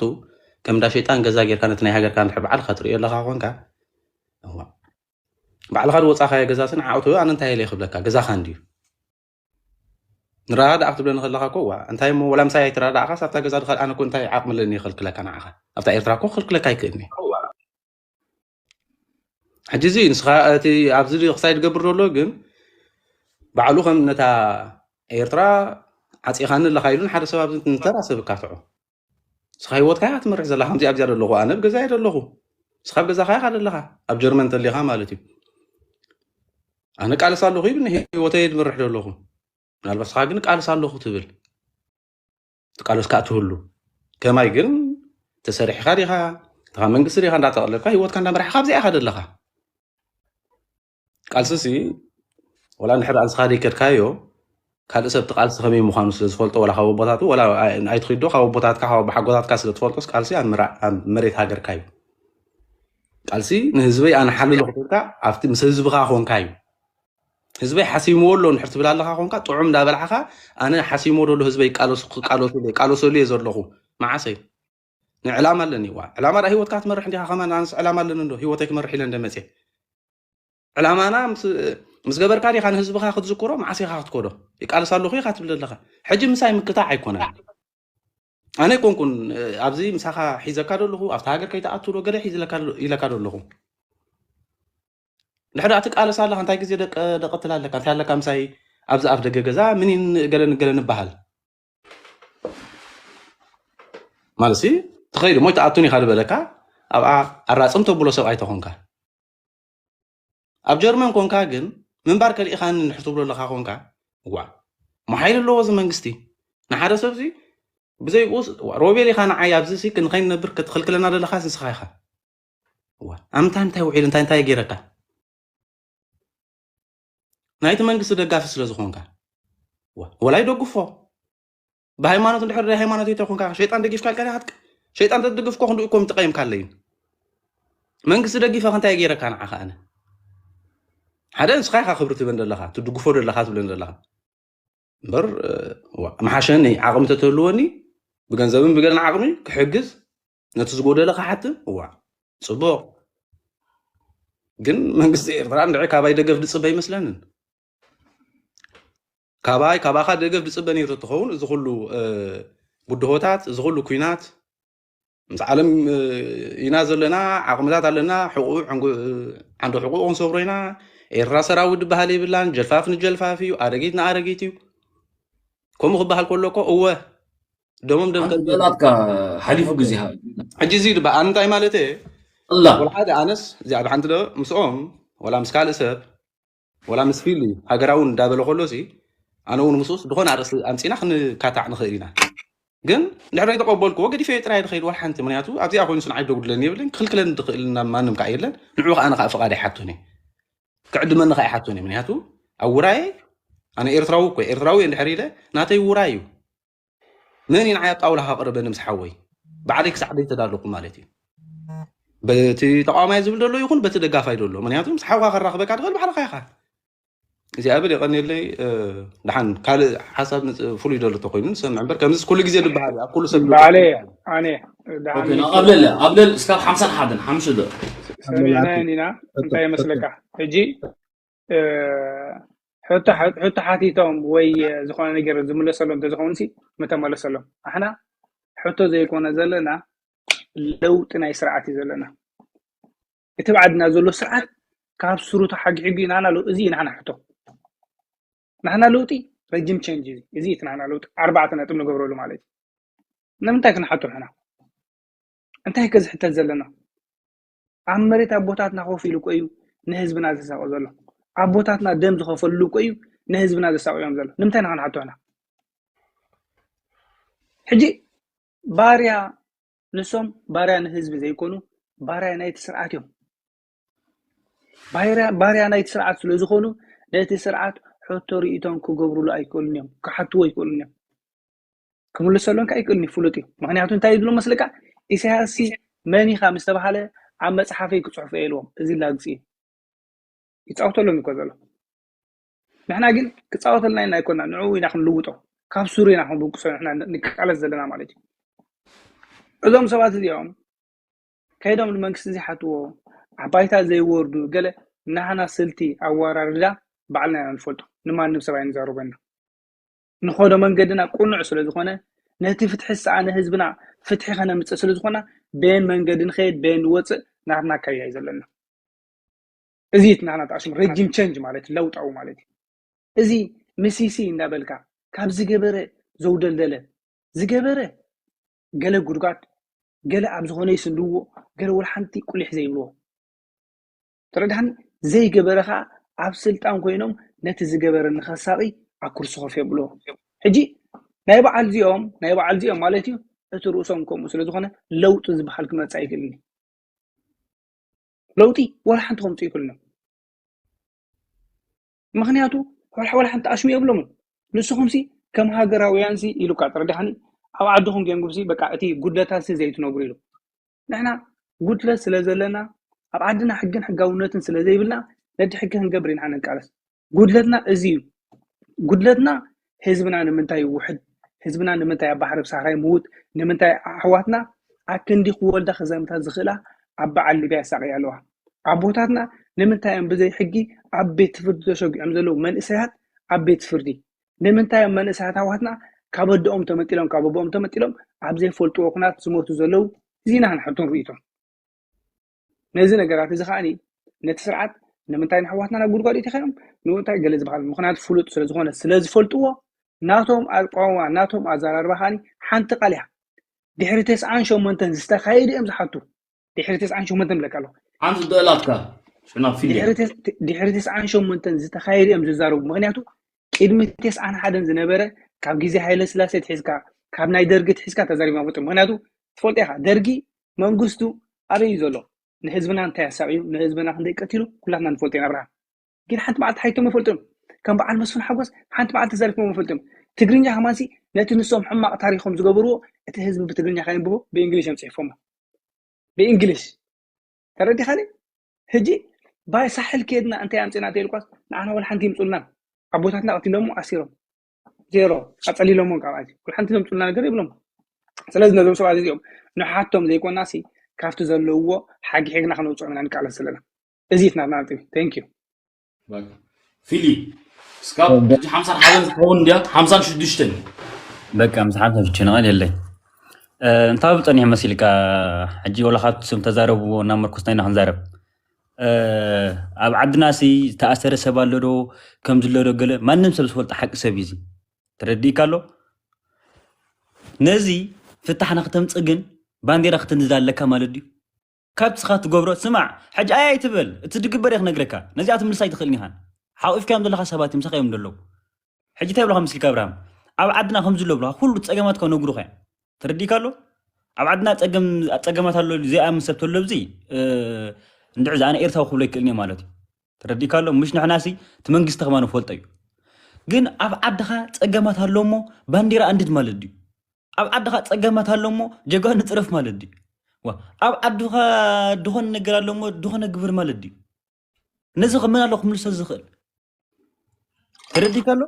ከም እንዳ ሸይጣን ገዛ ጌርካ ነቲ ናይ ሃገርካ እንድሕር በዓልካ ትርእዮ ኣለካ ኮንካ እዋ፣ ባዕልኻ ዝወፃኻዮ ገዛ ስን ዓቕቱ ኣነ እንታይ ኢለ ክብለካ ገዛኻ እንድዩ ንረዳዳእ ክትብለኒ ከለኻ እኮ እዋ እንታይ እሞ ወላ ምሳይ ኣይተረዳእኻስ ኣብታ ገዛ ድኸል ኣነ እኮ እንታይ ዓቕሚ ኣለኒ ይኸልክለካ ንዓኻ ኣብታ ኤርትራ እኮ ክልክለካ ኣይክእልኒ ሕጂ እዚ ንስኻ እቲ ኣብዚ ክሳይ ዝገብር ዘሎ ግን ባዕሉ ከም ነታ ኤርትራ ዓፂኻኒ ኣለኻ ኢሉ ንሓደ ሰብ ኣብዚ ንተራ ሰብ እካትዖ ንስኻ ህይወትካ እያ ትመርሕ ዘላ ከምዚ ኣብዚኣ ዘለኹ ኣነ ኣብ ገዛ እየ ዘለኹ ንስኻ ኣብ ገዛኻ ኢኻ ዘለኻ ኣብ ጀርመን እንተሊኻ ማለት እዩ ኣነ ቃልስ ኣለኹ ይብል ንህይወተይ እየ ዝመርሕ ዘለኹ ምናልባት ንስኻ ግን ቃልስ ኣለኹ ትብል ትቃለስ ከዓ ትህሉ ከማይ ግን ተሰሪሕካ ዲኻ እኻ መንግስቲ ዲኻ እንዳጠቐለልካ ህይወትካ እንዳመራሕካ ኣብዚኣ ኢኻ ዘለኻ ቃልስሲ ወላ እንድሕር ኣንስኻ ደይከድካዮ ካልእ ሰብ ትቃልሲ ከመይ ምዃኑ ስለ ዝፈልጦ ወላ ካብ ኣቦታቱ ወላ ኣይትኺዶ ካብ ኣቦታትካ ካብ ኣቦሓጎታትካ ስለ ትፈልጦስ ቃልሲ ኣብ መሬት ሃገርካ እዩ ቃልሲ ንህዝበይ ኣነ ሓልሎ ክትብልካ ኣብቲ ምስ ህዝብኻ ኮንካ እዩ ህዝበይ ሓሲምዎ ኣሎ እንድሕር ትብል ኣለኻ ኮንካ ጥዑም እንዳበላዕኻ ኣነ ሓሲምዎ ደሎ ህዝበይ ቃለሰሉ እየ ዘለኹ መዓሰይ ንዕላማ ኣለኒ ዋ ዕላማ ዳ ህይወትካ ትመርሕ እንዲኻ ከማን ኣነስ ዕላማ ኣለኒ እንዶ ህይወተይ ክመርሕ ኢለ እንደ መፅየ ዕላማና ምስ ገበርካ ዲኻ ንህዝብኻ ክትዝክሮ መዓስ ኢኻ ክትኮዶ ይቃልስ ኣለኹ ኢኻ ትብል ኣለኻ ሕጂ ምሳይ ምክታዕ ኣይኮነን ኣነ ኣይኮንኩን ኣብዚ ምሳኻ ሒዘካ ደለኹ ኣብቲ ሃገር ከይትኣቱ ዶ ገለ ሒዝለካ ኢለካ ደለኹ። ድሕሪ ኣትቃለስ ኣለኻ እንታይ ግዜ ደቀትል ኣለካ እንታይ ኣለካ ምሳይ ኣብዚ ኣፍ ደገ ገዛ ምን ገለን ገለን ይበሃል። ማለት ትኸይድ እሞ ኣይትኣቱን ኢኻ ዝበለካ ኣብኣ ኣራፅም ተብሎ ሰብኣይ ተኾንካ። ኣብ ጀርመን ኮንካ ግን ምንባር ከሊእኻኒ ንድሕር ትብሎ ኣለኻ ኮንካ እዋ እሞ ሓይሊ ኣለዎ እዚ መንግስቲ ንሓደ ሰብዚ ብዘይብኡስ ሮቤል ኢኻ ንዓይ ኣብዚ ንኸይንነብር ክትኽልክለና ዘለኻ ንስኻ ኢኻ። እዋ ኣብ ምንታይ እንታይ ውዒሉ እንታይ እንታይ ገይረካ? ናይቲ መንግስቲ ደጋፊ ስለ ዝኾንካ ወላ ይደግፎ ብሃይማኖት እንድሕር ሃይማኖት ይተኮንካ ሸይጣን ደጊፍካ ኢልካ ዲኻ ትቅ ሸይጣን ተትድግፍ እኮ ክንድኡ እኮ ምትቀየምካ ኣለይን መንግስቲ ደጊፈ ከንታይ ገይረካ ንዓኻ ኣነ ሓደ ንስኻ ኢኻ ክብሪ ትበን ዘለኻ ትድግፎ ዘለኻ ትብለን ዘለኻ እምበር ምሓሸኒ ዓቕሚ ተትህልወኒ ብገንዘብን ብገለን ዓቕሚ ክሕግዝ ነቲ ዝጎደለ ክሓትም እዋ ፅቡቕ ግን መንግስቲ ኤርትራ እንድዒ ካባይ ደገፍ ዝፅበ ይመስለንን ካባይ ካባኻ ደገፍ ዝፅበ ነይሩ ትኸውን እዚ ኩሉ ብድሆታት እዚ ኩሉ ኩናት ምስ ዓለም ኢና ዘለና ዓቕምታት ኣለና ሕቁ ዓንዶ ሕቁ ክንሰብሮ ኢና ኤርትራ ሰራዊት ዝበሃል የብላን ጀልፋፍ ንጀልፋፍ እዩ ኣረጊት ንኣረጊት እዩ ከምኡ ክበሃል ከሎ እኮ እወ ደሞም ደምከላትካ ሓሊፉ ግዜ ሕጂ እዚ ድባ ኣነ እንታይ ማለት እየ እላ ወላ ሓደ ኣነስ እዚኣ ብሓንቲ ዶ ምስኦም ወላ ምስ ካልእ ሰብ ወላ ምስ ፊል ሃገራዊ እንዳበለ ከሎ ሲ ኣነ እውን ምስኡስ ዝኾነ ኣርእስቲ ኣምፂና ክንካታዕ ንኽእል ኢና ግን እንድሕር ዘይተቀበልክዎ ገዲፈ ጥራይ ዝኸይድ ወላ ሓንቲ ምክንያቱ ኣብዚኣ ኮይኑ ስንዓይ ደጉድለኒ የብልን ክኽልክለኒ ዝኽእል ናብ ማንም ከዓ የለን ንዑ ከዓ ኣነ ከዓ ፍቓድ ኣይሓቱን እየ ክዕድመኒ ከዓ ኣይሓቱን እየ ምክንያቱ ኣብ ውራየ ኣነ ኤርትራዊ እኮ ኤርትራዊ እንድሕር ኢለ ናተይ ውራይ እዩ መን እዩ ንዓይ ኣብ ጣውላ ከቕርበኒ ምስ ሓወይ ባዕለይ ክሳዕ ደይተዳለኹ ማለት እዩ በቲ ተቃዋማይ ዝብል ዘሎ ይኹን በቲ ደጋፋይ ዘሎ ምክንያቱ ምስ ሓውካ ከራኽበካ ትኽእል ባዕልካ ኢኻ እዚኣ ብል የቐንየለይ ድሓን ካልእ ሓሳብ ፍሉይ ዘሎ ተኮይኑ ንሰምዕ እምበር ከምዚ ኩሉ ግዜ ዝበሃል ኣብ ኩሉ ሰብ ባዕለ ኣነ ኣብለል ኣብለል እስካብ ሓምሳን ሓደን ሓምሽ ዶ ሰሚዕናየን ኢና እንታይ ይመስለካ ሕጂ ሕቶ ሓቲቶም ወይ ዝኾነ ነገር ዝምለሰሎም እንተዝኸውን ሲ ምተመለሰሎም ኣሕና ሕቶ ዘይኮነ ዘለና ለውጢ ናይ ስርዓት እዩ ዘለና እቲ ብዓድና ዘሎ ስርዓት ካብ ስሩ ተሓግሒጉ እዩ ናና እዚ እዩ ናና ሕቶ ናና ለውጢ ረጅም ቸንጅ እዚ እቲ ናና ለውጢ ኣርባዕተ ነጥብ ንገብረሉ ማለት እዩ ንምንታይ ክንሓቶ ሕና እንታይ ከዝሕተት ዘለና ኣብ መሬት ኣቦታትና ኮፍ ኢሉ እኮ እዩ ንህዝብና ዘሳቆ ዘሎ ኣቦታትና ደም ዝኸፈልሉ እኮ እዩ ንህዝብና ዘሳቆዮም ዘሎ ንምንታይ ንኸንሓቶ ሕና ሕጂ ባርያ ንሶም ባርያ ንህዝቢ ዘይኮኑ ባርያ ናይቲ ስርዓት እዮም ባርያ ናይቲ ስርዓት ስለዝኾኑ ነቲ ስርዓት ሕቶ ርእቶም ክገብሩሉ ኣይክእሉን እዮም ክሓትዎ ኣይክእሉን እዮም ክምልሰሎም ከዓ ኣይክእልን ፍሉጥ እዩ ምክንያቱ እንታይ ይብሉ መስልካ ኢሳያስ መን ኢኻ ምስ ተባሃለ ኣብ መፅሓፈይ ክፅሕፎ የልዎም እዚ ላግፂ እዩ ይፃወተሎም ይኮ ዘሎ ንሕና ግን ክፃወተልና ኢና ኣይኮና ንዕኡ ኢና ክንልውጦ ካብ ሱሩ ኢና ክንብቅሶ ንሕና ንቃለስ ዘለና ማለት እዩ እዞም ሰባት እዚኦም ከይዶም ንመንግስቲ ዘይሓትዎ ኣብ ባይታ ዘይወርዱ ገለ ናህና ስልቲ ኣወራርዳ ባዕልና ኢና ንፈልጦ ንማንም ሰብ ኣይንዛረበና ንኸዶ መንገድና ቁኑዕ ስለ ዝኾነ ነቲ ፍትሒ ዝሰኣነ ህዝብና ፍትሒ ከነምፅእ ስለ ዝኾና በየን መንገዲ ንኸየድ በየን ንወፅእ ናትና ኣካይዳ እዩ ዘለና እዚ እቲ ናህና ተኣሽሙ ረጅም ቸንጅ ማለት ለውጣዊ ማለት እዩ እዚ ምስሲ እንዳበልካ ካብ ዝገበረ ዘውደልደለ ዝገበረ ገለ ጉድጓድ ገለ ኣብ ዝኾነ ይስንድዎ ገለ ወላ ሓንቲ ቁሊሕ ዘይብልዎ ተረድሓኒ ዘይገበረ ከዓ ኣብ ስልጣን ኮይኖም ነቲ ዝገበረ ንኸሳቂ ኣብ ኩርሲ ኮፍ የብልዎ ሕጂ ናይ በዓል እዚኦም ናይ በዓል እዚኦም ማለት እዩ እቲ ርእሶም ከምኡ ስለ ዝኾነ ለውጢ ዝበሃል ክመፅእ ኣይክእልን ለውጢ ወላ ሓንቲ ከምፅኡ ይክእልን ምክንያቱ ወላ ሓንቲ ኣሽሙ የብሎምን ንስኹምሲ ከም ሃገራውያንሲ ኢሉካ ተረዳሕኒ ኣብ ዓድኹም ጌምጉምሲ በቃ እቲ ጉድለታትሲ ዘይትነግሩ ኢሉ ንሕና ጉድለት ስለ ዘለና ኣብ ዓድና ሕግን ሕጋውነትን ስለ ዘይብልና ነቲ ሕጊ ክንገብር ኢና ንቃለስ ጉድለትና እዚ እዩ ጉድለትና ህዝብና ንምንታይ ይውሕድ ህዝብና ንምንታይ ኣብ ባሕሪ ብሳህራይ ምውት ንምንታይ ኣሕዋትና ኣክንዲ ክወልዳ ክዘምታ ዝኽእላ ኣብ በዓል ሊብያ ይሳቀያ ኣለዋ ኣቦታትና ንምንታይ እዮም ብዘይ ሕጊ ኣብ ቤት ፍርዲ ተሸጊዖም ዘለዉ መንእሰያት ኣብ ቤት ፍርዲ ንምንታይ እዮም መንእሰያት ኣሕዋትና ካብ ኣደኦም ተመጢሎም ካብ ኣቦኦም ተመጢሎም ኣብ ዘይፈልጥዎ ኩናት ዝሞቱ ዘለዉ፣ እዚ ኢና ክንሓቶም ርእይቶም። ነዚ ነገራት እዚ ከዓኒ ነቲ ስርዓት ንምንታይ ንሕዋትና ናብ ጉድጓድ ኢትኻዮም፣ ንምንታይ ገለ ዝበሃል ምኽንያቱ ፍሉጥ ስለ ዝኾነ ስለ ዝፈልጥዎ፣ ናቶም ኣቋውማ ናቶም ኣዘራርባ ከዓኒ ሓንቲ ቃል እያ። ድሕሪ ተስዓን ሸሞንተን ዝተኻየዱ እዮም ዝሓቱ። ድሕሪ ተስዓን ሸሞንተን ብለካ ኣለኹ። ሓንቲ ደላትካ ሽና ፊልም ድሕሪ ተስ- ድሕሪ ተስዓን ሸሞንተን ዝተኻየዱ እዮም ዝዛረቡ። ምኽንያቱ ቅድሚ ተስዓን ሓደን ዝነበረ ካብ ግዜ ሃይለ ስላሴ ትሒዝካ ካብ ናይ ደርጊ ትሒዝካ ተዛሪብና ፈልጦ። ምኽንያቱ ትፈልጦ ኢኻ ደርጊ መንግስቱ ኣበይ እዩ ዘሎ? ንህዝብና እንታይ ኣሳቕዩ ንህዝብና ክንደይ ቀቲሉ ኩላትና ንፈልጦ ኢና። ኣብርሃም ግን ሓንቲ መዓልቲ ሓይቶም መፈልጦም ከም በዓል መስፍን ሓጎስ ሓንቲ መዓልቲ ተዛሪቦም መፈልጦም። ትግርኛ ከማንሲ ነቲ ንሶም ሕማቕ ታሪኾም ዝገበርዎ እቲ ህዝቢ ብትግርኛ ከይንብቦ ብእንግሊሽ እዮም ፅሒፎሞ ብእንግሊሽ። ተረዲኻኒ? ሕጂ ባይ ሳሕል ከድና እንታይ ኣምፅና ተይልኳስ ንዓና ወላ ሓንቲ ይምፁልና። ኣቦታትና ቀቲሎሞ ኣሲሮም ዜሮ ኣፀሊሎሞ ካብ ኣዚ ወላ ሓንቲ ዘምፁልና ነገር የብሎም። ስለዚ ነዞም ሰባት እዚኦም ንሓቶም ዘይኮናሲ ካብቲ ዘለውዎ ሓጊሒግና ክነውፅኦም ኢና ንቃለስ ዘለና። እዚ ናትና ነጥቢ። Thank you። ፊሊ እስካብ ሕጂ ሓምሳን ሓደን ዝኸውን እንድያ ሓምሳን ሽዱሽተን በቃ ምስ ሓምሳን ሽዱሽተ ነቐል የለይ። እንታይ ብል ፀኒሑ መሲልካ? ሕጂ ወላ ካብቲ ስም ተዛረብዎ እና መርኮስና ኢና ክንዛረብ። ኣብ ዓድና ሲ ዝተኣሰረ ሰብ ኣሎ ዶ? ከም ዝሎ ዶ? ገለ ማንም ሰብ ዝፈልጦ ሓቂ ሰብ እዩ እዚ። ተረዲእካ ኣሎ። ነዚ ፍታሕ ንክተምፅእ ግን ባንዴራ ክትንዝ ኣለካ ማለት ድዩ? ካብ ስኻ ትገብሮ ስማዕ፣ ሕጂ ኣይ ኣይትበል፣ እቲ ድግበር እየ ክነግረካ። ነዚኣ ትምልሳ ኣይትኽእልን ኢኻ። ሓቂፍካዮም ዘለኻ ሰባት እዮም፣ ምሳኻ እዮም ዘለዉ። ሕጂ እንታይ ብለኻ ምስልካ ኣብርሃም? ኣብ ዓድና ከም ዝሎ ብለኻ ኩሉ ጸገማትካ ነግሩኻ እዮም። ተረዲእካ ኣሎ? ኣብ ዓድና ጸገም ጸገማት ኣሎ ኢሉ ዘይኣምን ሰብ ተሎ ኣብዚ እንድዒ ዝኣነ ኤርትራዊ ክብሎ ኣይክእልን እየ ማለት እዩ። ተረዲእካ ኣሎ? ምሽ ንሕናሲ እቲ መንግስቲ ከማ ንፈልጦ እዩ። ግን ኣብ ዓድኻ ጸገማት ኣሎ እሞ ባንዴራ ኣንድድ ማለት ድዩ? ኣብ ዓድኻ ጸገማት ኣሎ እሞ ጀጋኑ ጽረፍ ማለት ድዩ? ዋ ኣብ ዓድኻ ድኾነ ነገር ኣሎ እሞ ድኾነ ግብር ማለት ድዩ? ነዚ ከመን ኣሎ ክምልሶ ዝኽእል ተረዲካ ኣሎ?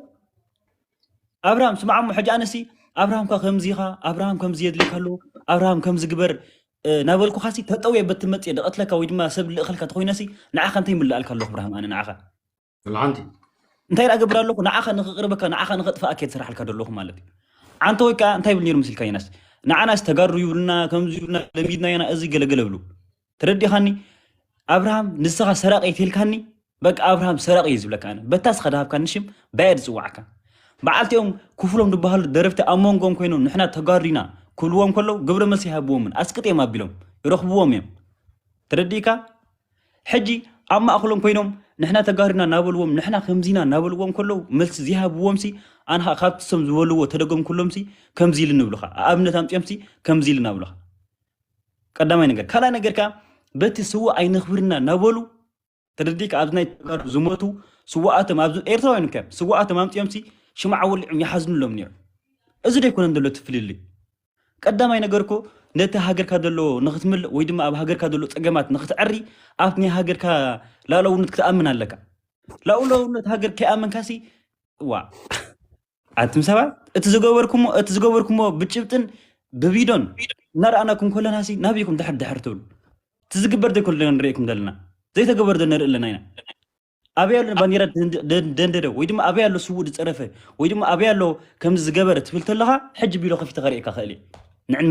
ኣብርሃም ስማዕ እሞ ሕጂ ኣነሲ ኣብርሃምካ ከምዚኻ ኣብርሃም ከምዚ የድልካ ኣሎ ኣብርሃም ከምዚ ግበር ናበልኩኻሲ ተጠውየ በቲ መፅየ ደቐትለካ ወይ ድማ ሰብ ልእኸልካ ተኾይነሲ ንዓኻ እንታይ ይምልኣልካ ኣለኹ ኣብርሃም ኣነ ንዓኻ ብልሓንቲ እንታይ ደኣ ገብር ኣለኹ ንዓኻ ንኽቕርበካ ንዓኻ ንኸጥፍኣካ እየ ዝሰርሓልካ ዘለኹ ማለት እዩ። ዓንተ ወይ ከዓ እንታይ ይብል ነይሩ ምስልካ ይናስ ንዓናስ ተጋሩ ይብሉና ከምዚ ይብሉና ለሚድና ኢና እዚ ገለገለ ብሉ ተረዲኻኒ ኣብርሃም ንስኻ ሰራቂ ይትልካኒ በቃ ኣብርሃም ሰራቂ እዩ ዝብለካ ኣነ በታ ስኻ ድሃብካኒ ሽም ባየ ዝፅዋዕካ በዓልቲኦም ክፍሎም ዝበሃሉ ደረፍቲ ኣብ መንጎም ኮይኖም ንሕና ተጋሩ ኢና ክብልዎም ከለዉ ግብረ መልሲ ይሃብዎምን ኣስቅጥ እዮም ኣቢሎም ይረኽብዎም እዮም ተረዲእካ ሕጂ ኣብ ማእኸሎም ኮይኖም ንሕና ተጋሩ ኢና እናበልዎም ንሕና ከምዚ ኢና እናበልዎም ከለዉ መልሲ ዘይሃብዎም ሲ ኣነ ከዓ ካብቲ እሶም ዝበልዎ ተደገምኩሎም ሲ ከምዚ ኢሉ ንብሉኻ ኣብነት ኣምፅኦም ሲ ከምዚ ኢሉ እናብሉኻ ቀዳማይ ነገር ካልኣይ ነገር ከዓ በቲ ስውእ ኣይነኽብርና እናበሉ ተረዲእካ ኣብዚ ናይ ተጋሩ ዝሞቱ ስውኣቶም ኣብዚ ኤርትራውያን ከ ስውኣቶም ኣምፅኦም ሲ ሽማዕ ወሊዖም ይሓዝኑሎም ነይሩ እዚ ዶ ኣይኮነን ዘሎ እቲ ፍልልይ ቀዳማይ ነገር እኮ ነቲ ሃገርካ ዘሎ ንክትምልእ ወይ ድማ ኣብ ሃገርካ ዘሎ ፀገማት ንክትዕሪ ኣብቲ ናይ ሃገርካ ላእላውነት ክትኣምን ኣለካ ላእላውነት ሃገር ከይኣመንካሲ ዋ ኣትም ሰባት እቲ ዝገበርኩሞ እቲ ዝገበርኩሞ ብጭብጥን ብቪዶን እናረኣናኩም ከለናሲ ናበይኩም ድሕር ድሕር ትብሉ እቲ ዝግበር ዘይኮነ ንርእየኩም ዘለና ዘይተገበር ዶ ንርኢ ኣለና ኢና ኣበይ ኣሎ ባንዴራ ደንደደ ወይ ድማ ኣበይ ኣሎ ስውእ ዝፀረፈ ወይ ድማ ኣበይ ኣሎ ከምዚ ዝገበረ ትብል ተለኻ ሕጂ ቢሮ ከፊተ ከርእየካ ክእል እየ ንዕን